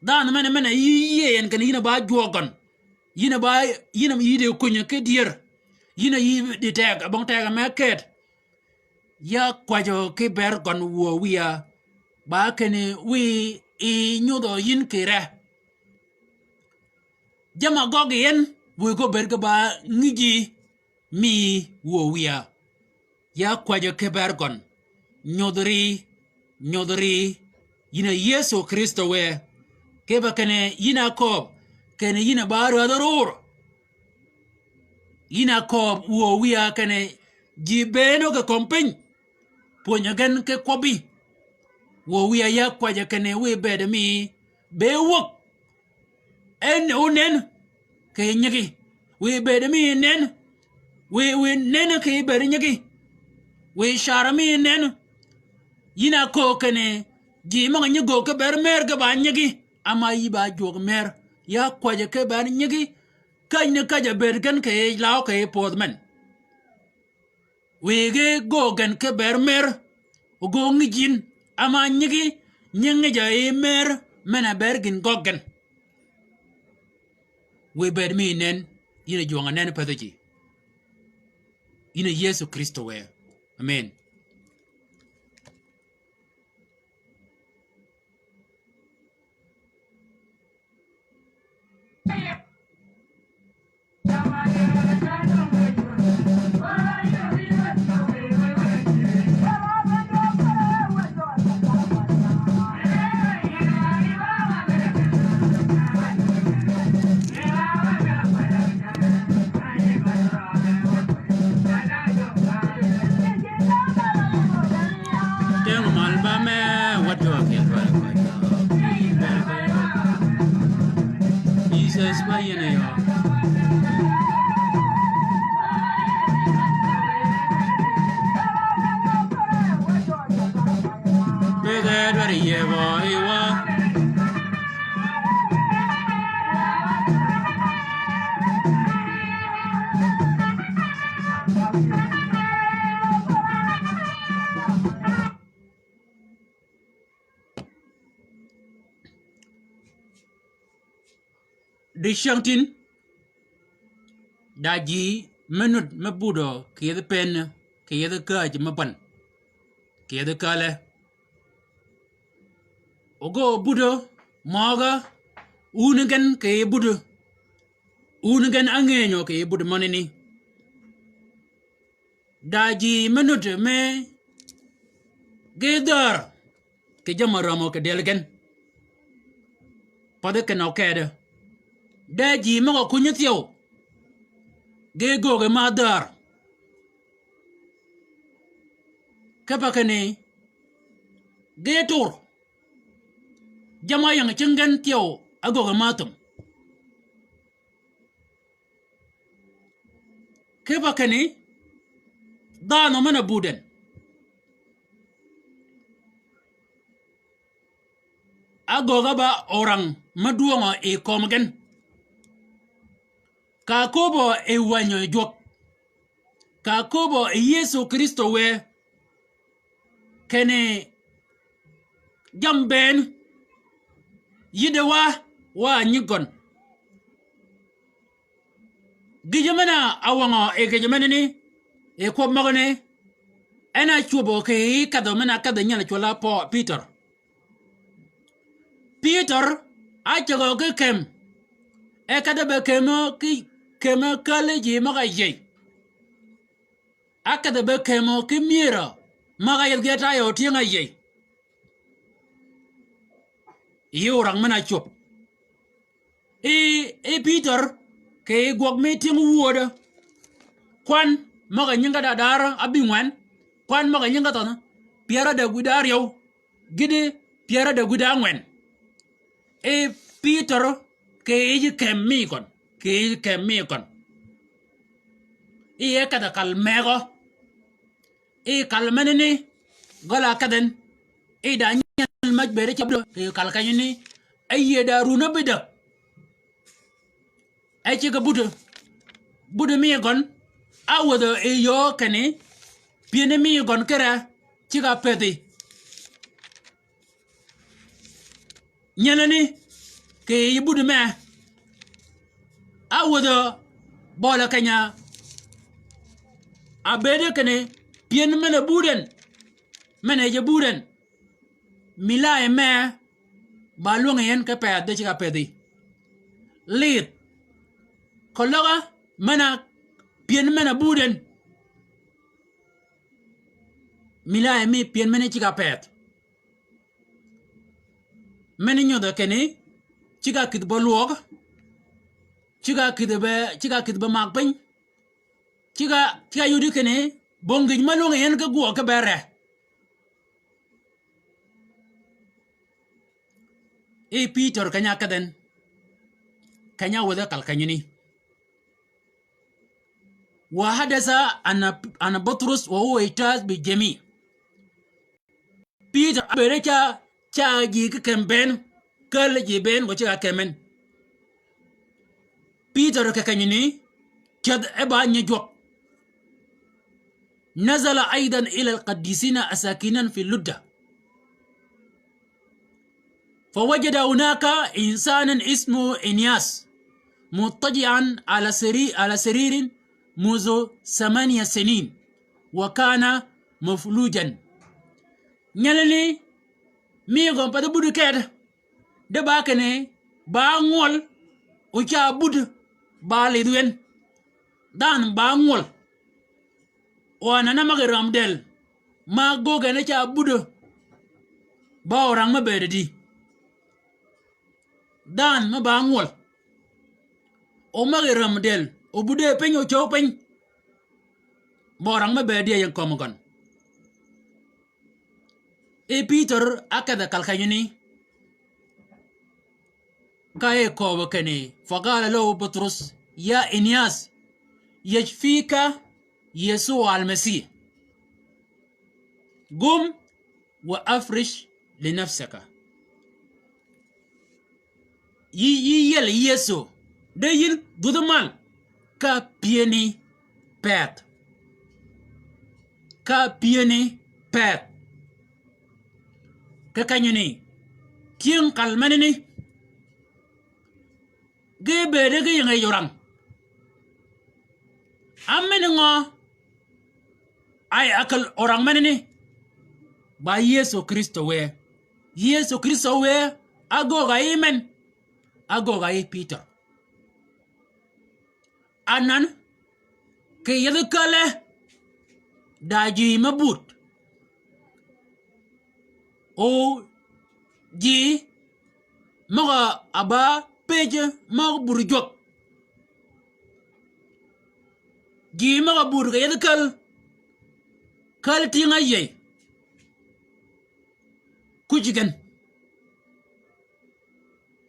Dhanhø men-a men-a yï yïëy en kinni yïn a ba jwøøg gøn. Yïn a ba, yïn a yï di kuny ki dyër. Yïn a yï di teg, bong teg me ket. Ya kwäjjø ki bër gøn wuö wïya. Ba kinni wiy i nyudhø yïn kì re. Jamm-a gøggi en, wiy gø bëëd ge ba ngïjji. Mi wuö wïya. Ya kwäjjø ki bër gøn. Nyodh ri, nyodh ri, yïn a Yëso Krïstø wë. Kipe kinni yïn a kööb, kinni yïn a ba rädhi rur. Yïn a kööb wuö wïya kinni ji bënn óge kömi piny. Pwönyø gen ki kwøbbi. Wuö wïya ya kwäjjø kinni wiy bëëdø mi be wäg. En ónen kì nyigi. Wiy bëëdø mi nen. Wiy, wiy nen kì bëëd nyigi. Wiy carø mi nen. Yïn a köög kinni ji møg-a nyi göög ki bër mër ge ba nyigi. Ama yï ba jwøk mër. Ya kwäjjø ki bër nyigi. Käjjani käjjø bëëd gen kì yij law kì yij pödh men. Wiy ge göög gen ki bër mër, o göög ngïj yïn, ama nyigi, nyi ngïjø yi mër, men-a bër gïn gøggi gen. Wiy bëëd mi nen, yïn a jwøng-a nen pädhi ji. Yïn a Yëso Krïstø wë. Amen. Teng mal ba me, wat jwa kel ba ko. Jesus ba yene yo. Yebo iwa. Dicyäng tin, da ji me nud me budø kì yethi pen, kì yethi käjji me bän, kì yethi källi. Ogöö budø møgø, wun gen kì budø, wun gen ángenyø kì budø mønini. Da ji me nud me ge dhär kì jammì rämø kì del gen. Pathi kinø kedø. De ji møg-a kunyi thyew. Ge gööge ma dhär. Kipe kinni ge tur. Jamm-a ying cing gen thyew ágööge ma thum. Kipe kinni dhanhø men-a bud en. Ágöög-a ba orang me dwöngø yi kömi gen. Ka ákööbø yi wänyi jwøk. Ka ákööbø yi Yëso Krïstø wë. Kinni jammì bënn yïddi wa, wa nyig gøn. Gïjø men-a áwängø yi gïjø menani, yi kwøb møgani, en a cwöbø kì yij kedhø men-a kedhi nyel cwøll-a Pø-, Pïtør. Pïtør ácägø ki kem, e kedhi be kemø ki, kemø källi ji møg-a yïëy. Ákedhi be kemø ki myërø møg-a yethi ge tayø tyëng-a yïëy. Yï orang men-a cwöb. I, i Pïtør kì gwøg mi tyëng wödø. Kwan møg-a nyinge da dar ábïngwen. Kwan møg-a nyinge thønh pyär ádäg wïdá áryew. Gïti pyär ádäg wïdá ángwen. I Pïtør kì yij kem mi gøn. Kì yij kem mi gøn. I e kedh-a kal megø. I kal menani gøl-a kedh en. I da nyel mäj bëëd ceg budø kì kal kenyani. E yïëy da run ábïdäg. E ceg budø. Budø mi gøn. Áwädhø yi yöö kinni pyëni mi gøn kire ceg-a pëthi. Nyelani kì yij budø me. Áwädhø bøli keny-a ábëëd kinni pyën men-a bud en. Men-a yij bud en. Milayi me ba lwängi en ki pëthi ceg-a pëthi. Lidh. Keløg-a men-a pyën men-a bud en. Milayi mi pyën meni ceg-a pëth. Meni nyodhø kinni ceg-a kïdhi be lwøg, ceg-a kïdhi be, ceg-a kïdhi be mak piny, ceg-a, ceg-a yudi kinni bong gïj me lwängi en ki gwøg ki bere. I Pïtør keny-a ákedh en, keny-a áwädhe kal kenyani. Wa hadasa an, an Butrus wa huwa yajtaz bil jami. Pïtør ábëëde ca, ca ji ki kem bënn, källi ji bënn gø ceg-a kem en. Pïtør kì kenyani, cädh e ba nyi jwøk. Nazala aydan ila al-qaddisin as-sakinan fi Ludda. Fa wajada hunaka insanan ismuhu Inyas, muttaji'an ala sari-, ala saririn mundhu thamaniya sinin, wa kana maflujan. Nyelani, mi gøn pathi buddi kedi, di ba kinni, ba ngwøl, o ca buddi, ba lidh wen. Dhanhø ba ngwøl. O anan-a møg-a räm dël, ma göög en ca buddi, ba orang me bëëd di. Dhanhø me ba ngwøl. O møg-a räm dël, o buddi piny, o cöw piny. Ba orang me bëëd di yi kömi gøn. I Pïtør ákedh-a kal kenyani. Ka e kööbø kinni, faqala lahu Butrus, ya Inyas, yashfika Yasu'a al-Masih. Qum wa afrish li nafsika. Yï, yï yiel Yëso. De yïn dhudhi mal. Ka pyëni pëth. Ka pyëni pëth. Kì kenyini, tyëng kal menani, ge bëëde ge ying-a yij orang. Ámeni ngø? Ay, ákël orang menani. Ba Yëso Krïstø wë. Yëso Krïstø wë, ágögga yï men. Ágögga yï Pïtør. Anan, kì yethi käl-a, da ji me but. O ji møg-a ba pëjji møg-a but jwøk. Ji møg-a but kì yethi käl, käl tyëng-a yïëy. Kuj gen.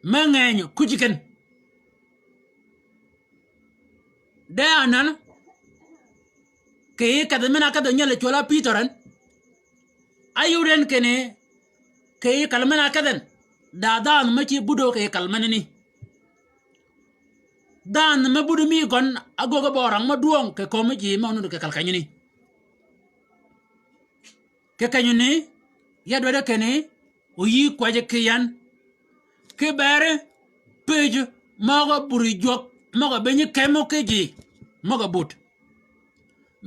Me ngeny kuj gen. De anan, kì kedhi men-a kedhi nyel cwøl-a Pïtør en. Áyud en kinni, kì kal men-a kedhi en. Da dhanhø me cï buddø kì kal menani. Dhanhø me buddø mi gøn ágöggi be orang mø dwøng kì kömi ji mø nudd kì kal kenyani. Kì kenyani, ya dwaddi kinni, oyï kwäjji kì yan. Kì beri pëjji møg-a but jwøk, møg-a beny kemø ki ji møg-a but.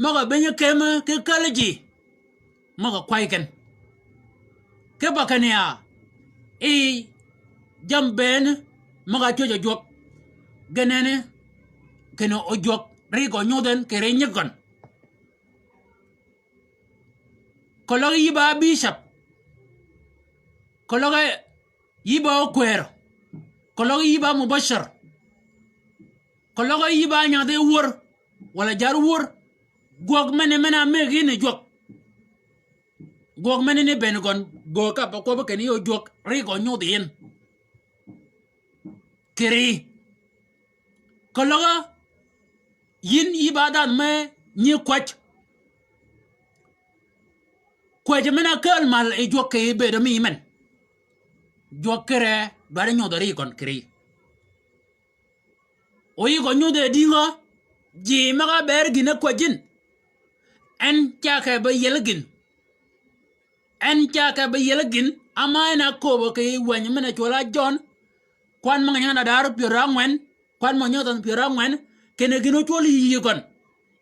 Møg-a beny kemø ki käl ji møg-a kwäy gen. Kipe kinni ya, i jammì bënn møg-a cwäjji jwøk. Gen en kinni ojwøk ri gø nyodh en kì ri nyig gøn. Keløg yï ba bishop. Keløg yï ba okwër. Keløg yï ba mubashir. Keløg yï ba nyadhi wör, walà jar wör. Gwøg meni men-a mëggi yïn jwøk. Gwøg menani bënn gøn gø ka pa kwøbbi kinni yï ojwøk ri gø nyodh yïn. Kì ri. Keløg yïn yï ba dhanhø me nyi kwäj. Kwäjji men-a kääl mal yi jwøk kì bëëdø mi men. Jwøk kere dwaddi nyodh ri gøn kì ri. O yï gø nyodh e dïngø, ji møg-a ber gïn-a kwäjji yïn. En ca ke be yiel gïn. En ca ke be yiel gïn, ama en a kööbø kì wäny men-a cwøl-a Jøn, kwan mø ngenyang na dar pyär ángwen, kwan mø nyodh pyär ángwen, kinni gïn ócwøl yï gøn.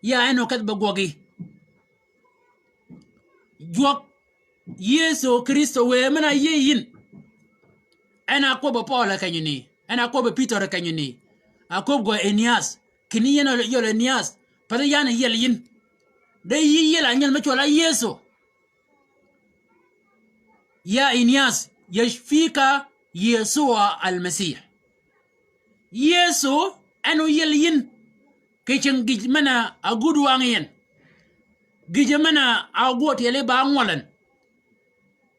Ya en okedh be gwøggi. Jwøk Yëso Krïstø wë men-a yïëy yïn. En a kwøbbi Pøøl kenyani, en a kwøbbi Pïtør kenyani. A kwøb gø Enias, kinni yïn yøl Enias, pathi yan yiel yïn. De yï yiel anyel me cwøl-a Yëso. Ya Enias, yashfika Yesua al-Masih. Yëso en óyiel yïn. Kì cing gïj men-a águd wang yi en. Gïj men-a ágwø tyeli ba ngwøl en.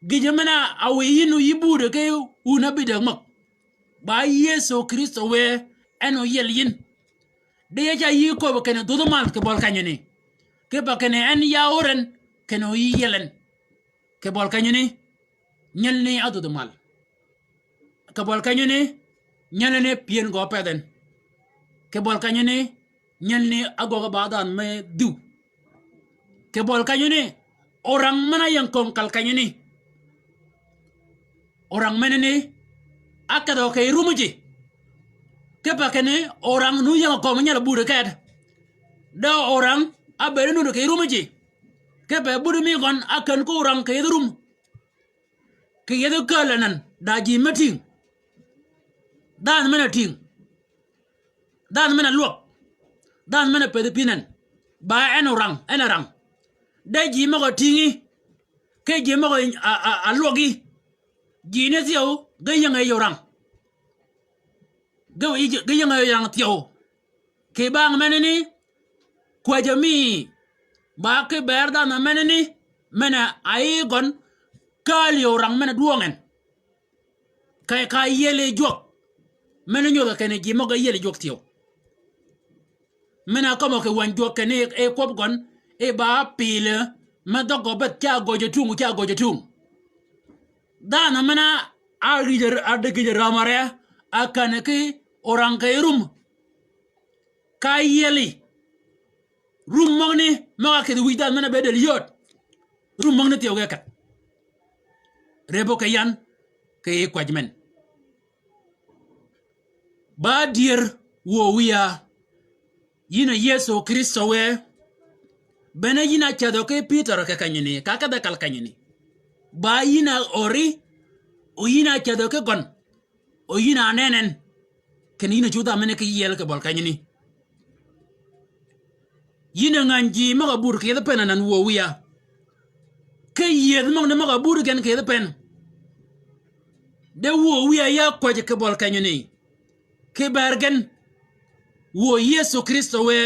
Gïj men-a áwïy yïn óyï budø ki wun ábïdäg mäg. Ba Yëso Krïstø wë en óyiel yïn. Di ya ca yï köbbi kinni dhudh mal kì bøl kenyani. Kipe kinni en ya ör en kinni óyï yiel en. Kì bøl kenyani, nyelni ádhudh mal. Kì bøl kenyani, nyelni pyën gø pëdh en. Kì bøl kenyani, nyelni ágwøg ba dhanhø me dhïw. Kì bøl kenyani, orang men-a ying köng kal kenyani. Orang menani, ákedhø kì rum ji. Kipe kinni orang nu ying köng nyel budø ked. De orang ábëëd nudd kì rum ji. Kipe budø mi gøn ákän ki orang kì yethi rum. Kì yethi kääl anan, da ji me tïng. Dhanhø men-a tïng. Dhanhø men-a lwøg. Dhanhø men-a pëthi pïn en. Ba en orang, en a rang. De ji møg-a tïngi. Ki ji møg-a, a, a, a lwøgi. Ji ni thyew, ge ying-a yij orang. Ge, ge ying-a yij orang thyew. Kì bang menani, kwäjjø mi, ba ki bër dhanhø menani, men-a áyi gøn, kääl yi orang men-a dwøng en. Ka, ka yiel yi jwøk. Men-a nyodhø kinni ji møg-a yiel yi jwøk thyew. Men-a kømmø kì wäny jwøk kinni, e kwøb gøn, e ba pïlø, me dhøg gø beth ca gøjø tung, ca gøjø tung. Dhanhø men-a gïjø, a dëggïjø rämø ree, a känni ki orang kì rum. Ka yieli. Rum møgani, møg-a kïdhi wïj dhanhø men-a be dël yööd. Rum møgani thyew ge kedh. Rebo kì yan, kì yij kwäj men. Ba dyër wuö wïya, yïn a Yëso Krïstø wë, bene yïn a cädhø ki Pïtør kì kenyani, ka kedhe kal kenyani. Ba yïn a öri, o yïn a cädhø ki gøn, o yïn a nen en, kinni yïn a cudh dha men-a ki yiel kì bøl kenyani. Yïn a ngäny ji møg-a bur kì yethi pen anan wuö wïya. Ki yiedh møgani møg-a bur gen kì yethi pen. De wuö wïya ya kwäjji kì bøl kenyani. Ki bër gen. Wuö Yëso Krïstø wë.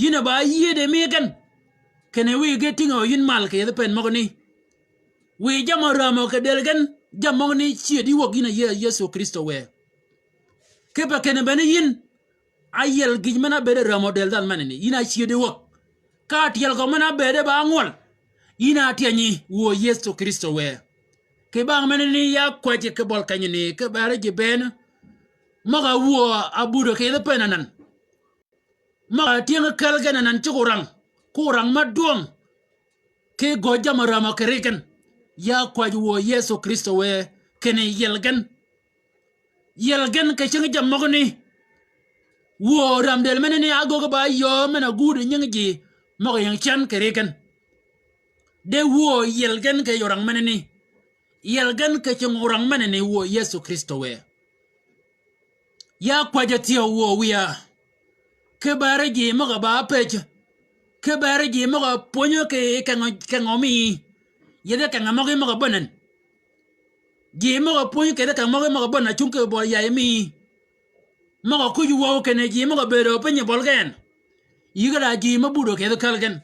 Yïn a ba yiedi mi gen. Kinni wiy ge tïngø yïn mal kì yethi pen møgani. Wiy jamm-a rämø kì dël gen. Jammì møgani cyëdi wäg yïn a Yë-, Yëso Krïstø wë. Kipe kinni bene yïn. Áyiel gïj men-a bëëd rämø dël dhanhø menani, yïn a cyëdi wäg. Ka tyel gø men-a bëëde ba ngwøl. Yïn a tyenyi wuö Yëso Krïstø wë. Kì bang menani ya kwäjji kì bøl kenyani, kì beri ji bënn. Møg-a wuö a budø kì yethi pen anan. Møg-a tyëng käl gen anan cugg orang. Ki orang ma dwøng. Ki göj jamm-a rämø kì ri gen. Ya kwäjji wuö Yëso Krïstø wë kinni yiel gen. Yiel gen kì cing jammì møgani. Wuö räm dël menani ágöggi ba yöö men-a gudi nyingi ji møg-a ying cän kì ri gen. De wuö yiel gen kì yij orang menani. Yiel gen kì cing orang menani wuö Yëso Krïstø wë. Ya kwäjji thyew wuö wïya. Ki beri ji møg-a ba pëj. Ki beri ji møg-a pwönyø kì kengø, kengø mi. Yethi kengø møgi møg-a bänen. Ji møg-a pwöny kì yethi kengø møgi møg-a bänen a cung kì bøl yayi mi. Møg-a kuj wäw kinni ji møg-a bëëdø piny bøl gen. Yï ge da ji me budø kì yethi käl gen.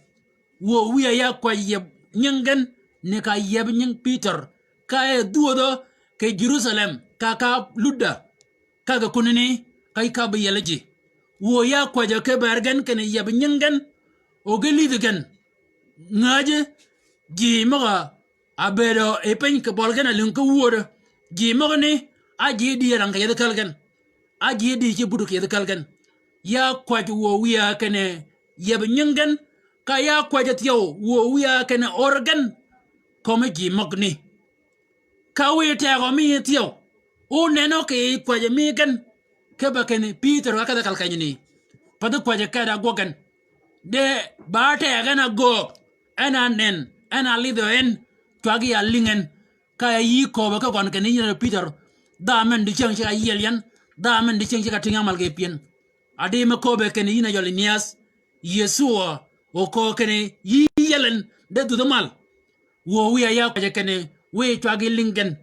Wuö wïya ya kwäjji yieb nying gen, ni ka yieb nying Pïtør. Ka e dhwödhø kì Jerüsalem, ka ka ludda. Ka ge kunani, ka yï ka bi yiel ji. Wuö ya kwäjji kì bër gen kinni yieb nying gen. O ge lidhi gen. Ngäjji ji møg-a bëëdø yi piny kì bøl gen a lïng ki wuödø. Ji møgani, á ji di rang kì yethi käl gen. Á ji di ci budø kì yethi käl gen. Ya kwäjji wuö wïya kinni yieb nying gen. Ka ya kwäjji thyew wuö wïya kinni ör gen. Kömi ji møgani. Ka wiy tegø mi thyew. O nenø kì yij kwäjji mi gen. Kipe kinni Pïtør ka kedhe kal kenyani. Pädhi kwäjji keda gwøg gen. De ba teg en a göög. En a nen. En a lidhø en. Cwaggi a lïng en. Ka ya yï kööbø ki gøn kinni yïn a Pïtør. Dha men dicäng ci ka yiel yan. Dha men dicäng ci ka tïng amal kì pyën. Adi me kööbe kinni yïn a jøli niyas. Yëso o köög kinni yï yiel en. De dhudhi mal. Wuö wïya ya kwäjji kinni wiy cwaggi lïng gen.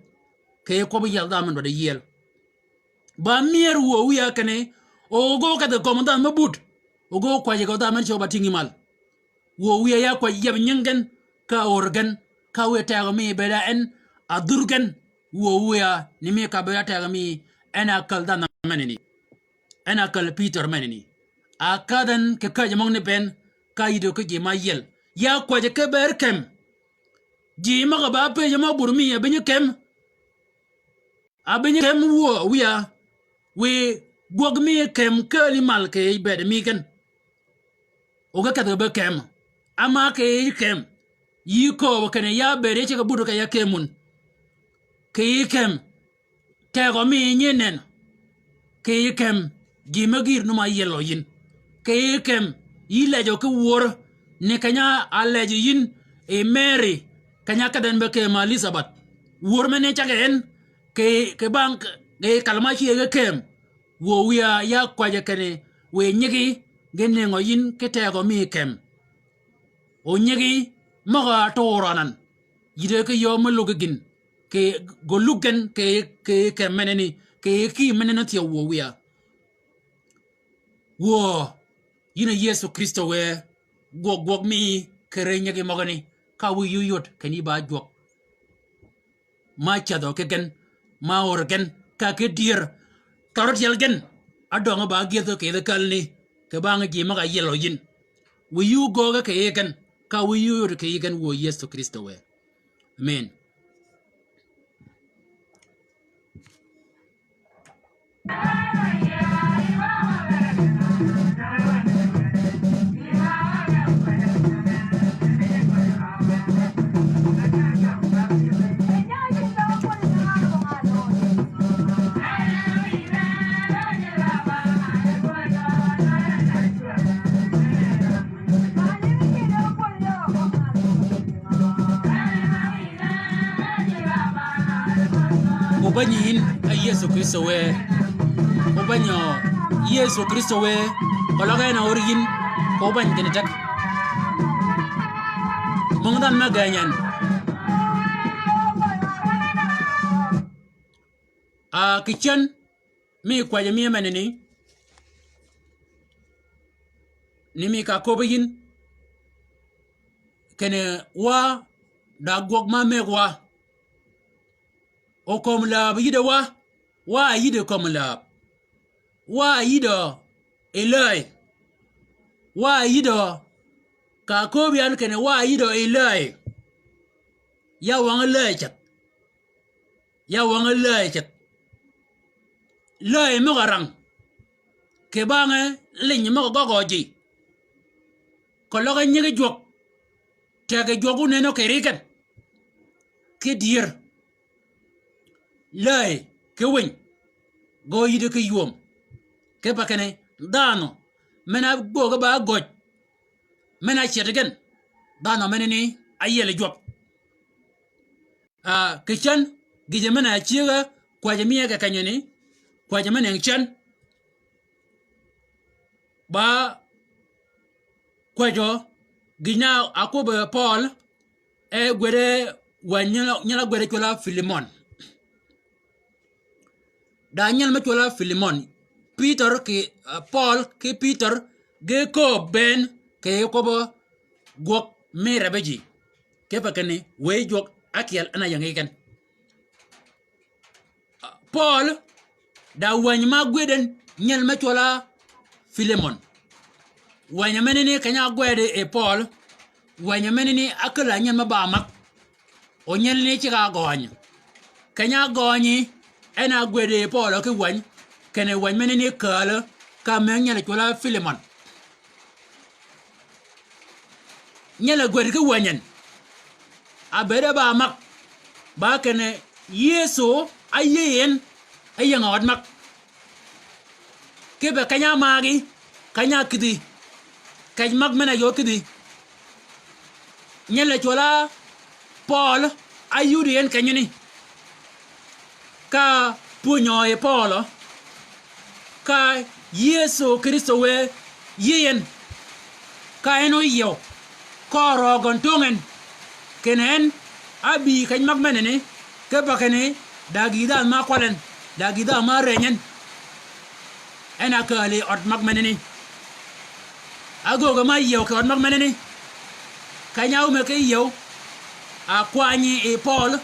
Kì yij kwøbbi yiel dha men dwaddi yiel. Ba myër wuö wïya kinni, o gø kedhi gøm dhanhø me bud. O gø kwäjji gø dhanhø men cøw ba tïngi mal. Wuö wïya ya kwäjji yieb nying gen, ka ör gen, ka wiy tegø mi bëëd a en, a dhur gen, wuö wïya ni mi ka bëëd a tegø mi, en a käl dhanhø menani. En a käl Pïtør menani. A kädh en kì käjji møgani pen, ka yïdø ki ji ma yiel. Ya kwäjji kì bër kem. Ji møg-a ba pëjji mø bur mi, a bïnyi kem. A bïnyi kem wuö wïya, wiy gwøg mi kem kääli mal kì yij bëëd mi gen. O ge kedhi be kem. Ama kì yij kem. Yï kööbø kinni ya bëëd yi ceg budø kì ya kem wun. Kì yij kem. Tegø mi nyi nen. Kì yij kem. Ji me gïr num-a yielø yïn. Kì yij kem. Yï lejø ki wör. Ni keny-a a lejø yïn. Yi Meri. Keny-a kedh en be kem Elizabeth. Wör men ni ceg en. Kì, kì bang, kì kal ma cïe ge kem. Wuö wïya ya kwäjji kinni, wiy nyigi, ge nëngø yïn ki tegø mi kem. O nyigi, møg-a tø ör anan. Yïdø ki yöö me luggi gïn. Kì gø luggi gen, kì, kì kem menani, kì kï menani thyew wuö wïya. Wuö, yïn a Yëso Krïstø wë, gwøg gwøg mi, kì ri nyigi møgani, ka wiy yï óyod, kinni ba jwøk. Ma cädhø ki gen, ma ör gen, ka ki dyër. Thør tyel gen, ádøngø ba gyëdhø kì yethi kälani, kì bang ji møg-a yielø yïn. Wiy yï ógööge kì yij gen, ka wiy yï óyod kì yij gen wuö Yëso Krïstø wë. Amen. Bänyi yïn a Yëso Krïstø wë. O bänyi Yëso Krïstø wë. Keløg en a ör yïn, ko bäny kinni teg. Møng dhanhø me geny en. A kì cän mi kwäjji mi menani, ni mi ka köbbi yïn kinni wa da gwøg ma mëggi wa. O kömi läb yïddi wa, wa yïddi kömi läb. Wa yïddi yi läy. Wa yïddi ka köbbi yan kinni wa yïddi yi läy. Ya wängi läy ceth. Ya wängi läy ceth. Läy møg-a rang. Kì bang-a liny møg-a gøggø ji. Keløg nyigi jwøk. Teg jwøk ónënø kì ri gen. Ki dyër. Läy ki winy. Gø yïddi ki ywöm. Kipe kinni dhanhø men-a ágöggi ba gøj. Men-a áced gen. Dhanhø menani áyiel jwøk. A, kì cän, gïjø men-a ácyëgga, kwäjji mi yege kenyani, kwäjji men-a cän. Ba kwäjjø, gïn-a ákwøbbi Pøøl, e gwëde wa nyal-a, nyal-a gwëde cwøll-a Filimon. Da nyal me cwøll-a Filimon, Pïtør kì, a, Pøøl ki Pïtør ge kööb bënn kì kwøbbi gwøg mi rebbi ji. Kipe kinni wëy jwøk ákyel en a ying yi gen. Pøøl, da wäny ma ágwëd en nyal me cwøll-a Filimon. Wäny menani keny-a ágwëd yi Pøøl, wäny menani ákäl-a nyal me ba mag. O nyal ni ceg-a gøøny. Keny-a gøønyi, en a ágwëd yi Pøøl ki wäny, kinni wäny menani kääl, ka mëgg nyal cwøll-a Filimon. Nyal-a gwed ki wänyi en. A bëëd e ba mag. Ba kinni Yëso áyïëy en, e ying-a ød mag. Kipe keny-a magi, keny-a kïdhi. Kej mag men-a yöö kïdhi. Nyal-a cwøll-a Pøøl áyudi en kenyani. Ka pwönyø yi Pøøl, ka Yëso Krïstø wë yïëy en, ka en óyiew, ka ørøøg gøn töng en, kinni en ábï keny mag menani, kipe kinni da gïïdha ma kwøl en, da gïïdha ma rëny en. En a kääl yi ød mag menani. Ágöggi ma yiew kì ød mag menani. Keny-a ómëggi ki yiew. A kwanyi yi Pøøl.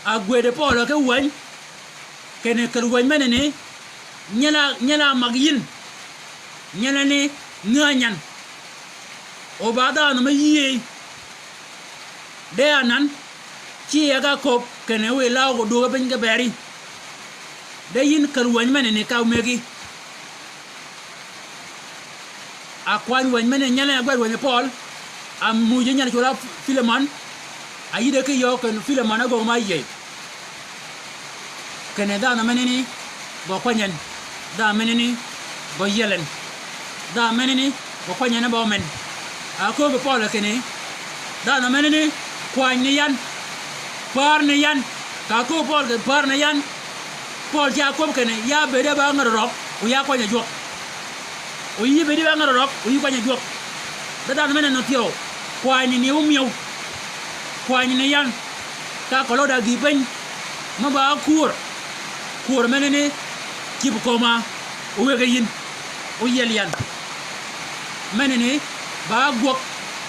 A gwëd Pøøl ki wäny. Kinni käl wäny menani. Nyal-a, nyal-a mag yïn. Nyal-a ni ngänyan. O ba dhanhø me yïëy. De anan, ci yeg-a köbbi kinni wiy law ko dwöög piny ki beri. De yïn käl wäny menani ka ómëggi. A kwany wäny menani nyal-a ágwed wäny Pøøl, a muuj nyal cwøll-a Filimon, a yïddi ki yöö kinni Filimon ágöggi ma yïëy. Kinni dhanhø menani, gø kwany en, dhanhø menani, gø yiel en, dhanhø menani, gø kwany en e bø men. A köbbi Pøøl kinni, dhanhø menani, kwany ni yan, pär ni yan, ka köbbi Pøøl kinni pär ni yan, Pøøl ca kwøb kinni, ya bëëd e ba ngäd rørøg, o ya kwany-a jwøk. O yï bëëd e ba ngäd rørøg, o yï kwany-a jwøk. Be dhanhø menani thyew, kwany ni ómïëw, kwany ni yan, ka keløg da gïï piny, me ba kwör, kwör menani cïb köma, o wëggi yïn, o yiel yan. Menani, ba gwøg,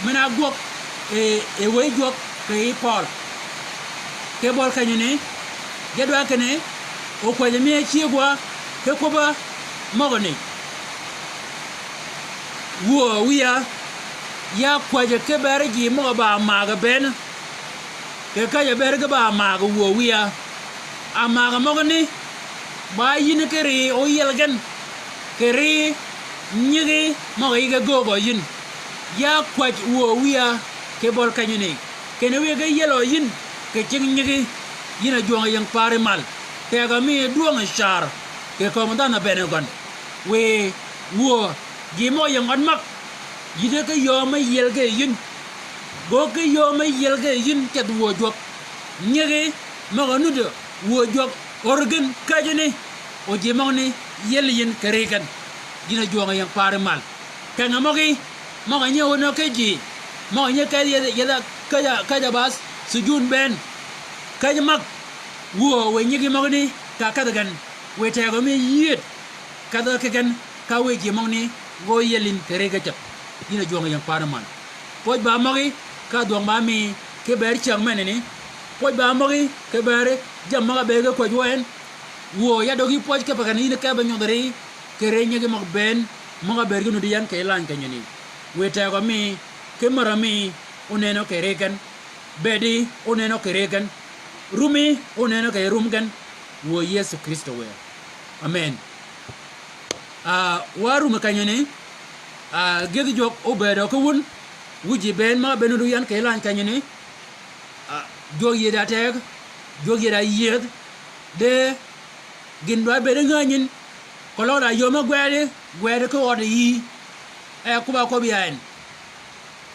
men-a gwøg, e, e wëy jwøk kì yij Pøøl. Kì bøl kenyani, ge dwa kinni, o kwäjji mi ácyëgg wa, ki kwøbba møgani. Wuö wïya, ya kwäjji ki ber ji møg-a ba mag bënn. Kì käjj-a ber ge ba mag wuö wïya. A mag møgani, ba yïn ki ri óyiel gen, kì ri nyigi møg-a yï ge göögø yïn. Ya kwäjji wuö wïya kì bøl kenyani. Kinni wiy ge yielø yïn, kì cing nyigi, yïn a jwøng-a ying pari mal. Tegø mi dwøng-a car, kì kömi dhanhø bëne gøn. Wiy wuö, ji møg-a ying ød mag, yïddi ki yöö me yiel ge yïn. Göög ki yöö me yiel ge yïn ceth wuö jwøk. Nyigi møg-a nudd wuö jwøk. Ör gen käjjini, o ji møgani yiel yïn kì ri gen. Yïn a jwøng ying paari mal. Keng-a møgi, møg-a nyi ónø ki ji, møg-a nyi käjji yethi, yethi käjj-a, käjj-a bath, sujun bënn. Käjji mag, wuö wiy nyigi møgani, ka kedhi gen, wiy tegø mi yïëd, kedhø ki gen, ka wiy ji møgani, gø yiel yïn kì ri gen ceth. Yïn a jwøng ying paari mal. Pwøj ba møgi, ka dhwøng ba mi, ki bër cyäng menani. Pwøj ba møgi, ki bër jammì møg-a bëëd ki kwäj wø en. Wuö ya döggi pwøj kipe gen yïn ki be nyodh ri, kì ri nyigi møg bënn, møg-a bëëd ki nuti yan kì lany kenyani. Wiy tegø mi, ki märø mi, ónënø kì ri gen. Bëëdi ónënø kì ri gen. Rumi ónënø kì rum gen. Wuö Yëso Krïstø wë. Amen. Ah, wa rumi kenyani, ah, gïdhi jwøk óbëëdø ki wun, wu ji bënn møg-a bënn nuti yan kì lany kenyani, ah, jwøk yïëd a teg, jwøk yïëd a yïëdh, de gïn dwa bëëd ngänyin, keløg da yöm-a gwëdi, gwëdi ki ød yïí, e kwøbb-a kwøbbi ya en,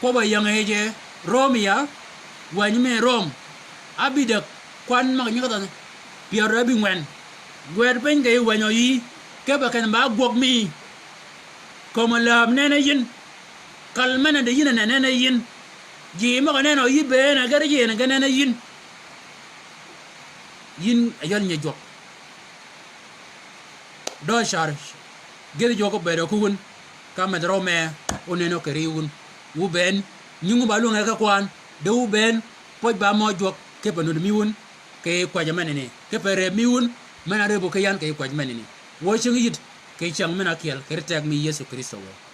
kwøbb-a ying yij Rom ya, wänyi mi Rom, ábïdäg kwan møg-a nyigi thønh pyär ábïngwen, gwëd piny kì yij wänyi yïí, kipe ken ba gwøg mi, kömi läb nënni yïn, kal men-a di yïn a nënni nënni yïn, ji møg-a nënni yï bënn-a geri ji en ge nënni yïn. Yïn a ywal nyi jwøk. Dø car, gïdhi jwøk óbëëdø ki wun, ka medh rø mee, ónënø kì ri wun. Wu bënn, nyingu ba lwänge ki kwan, de wu bënn, pwøj ba mø jwøk, kipe nuti mi wun, kì kwäjji menani, kipe rëb mi wun, men-a rëbbu ki yan kì kwäjji menani. Wuö cingi yïd, kì cyäng men-a ákyel, kì ri teg mi Yëso Krïstø wë.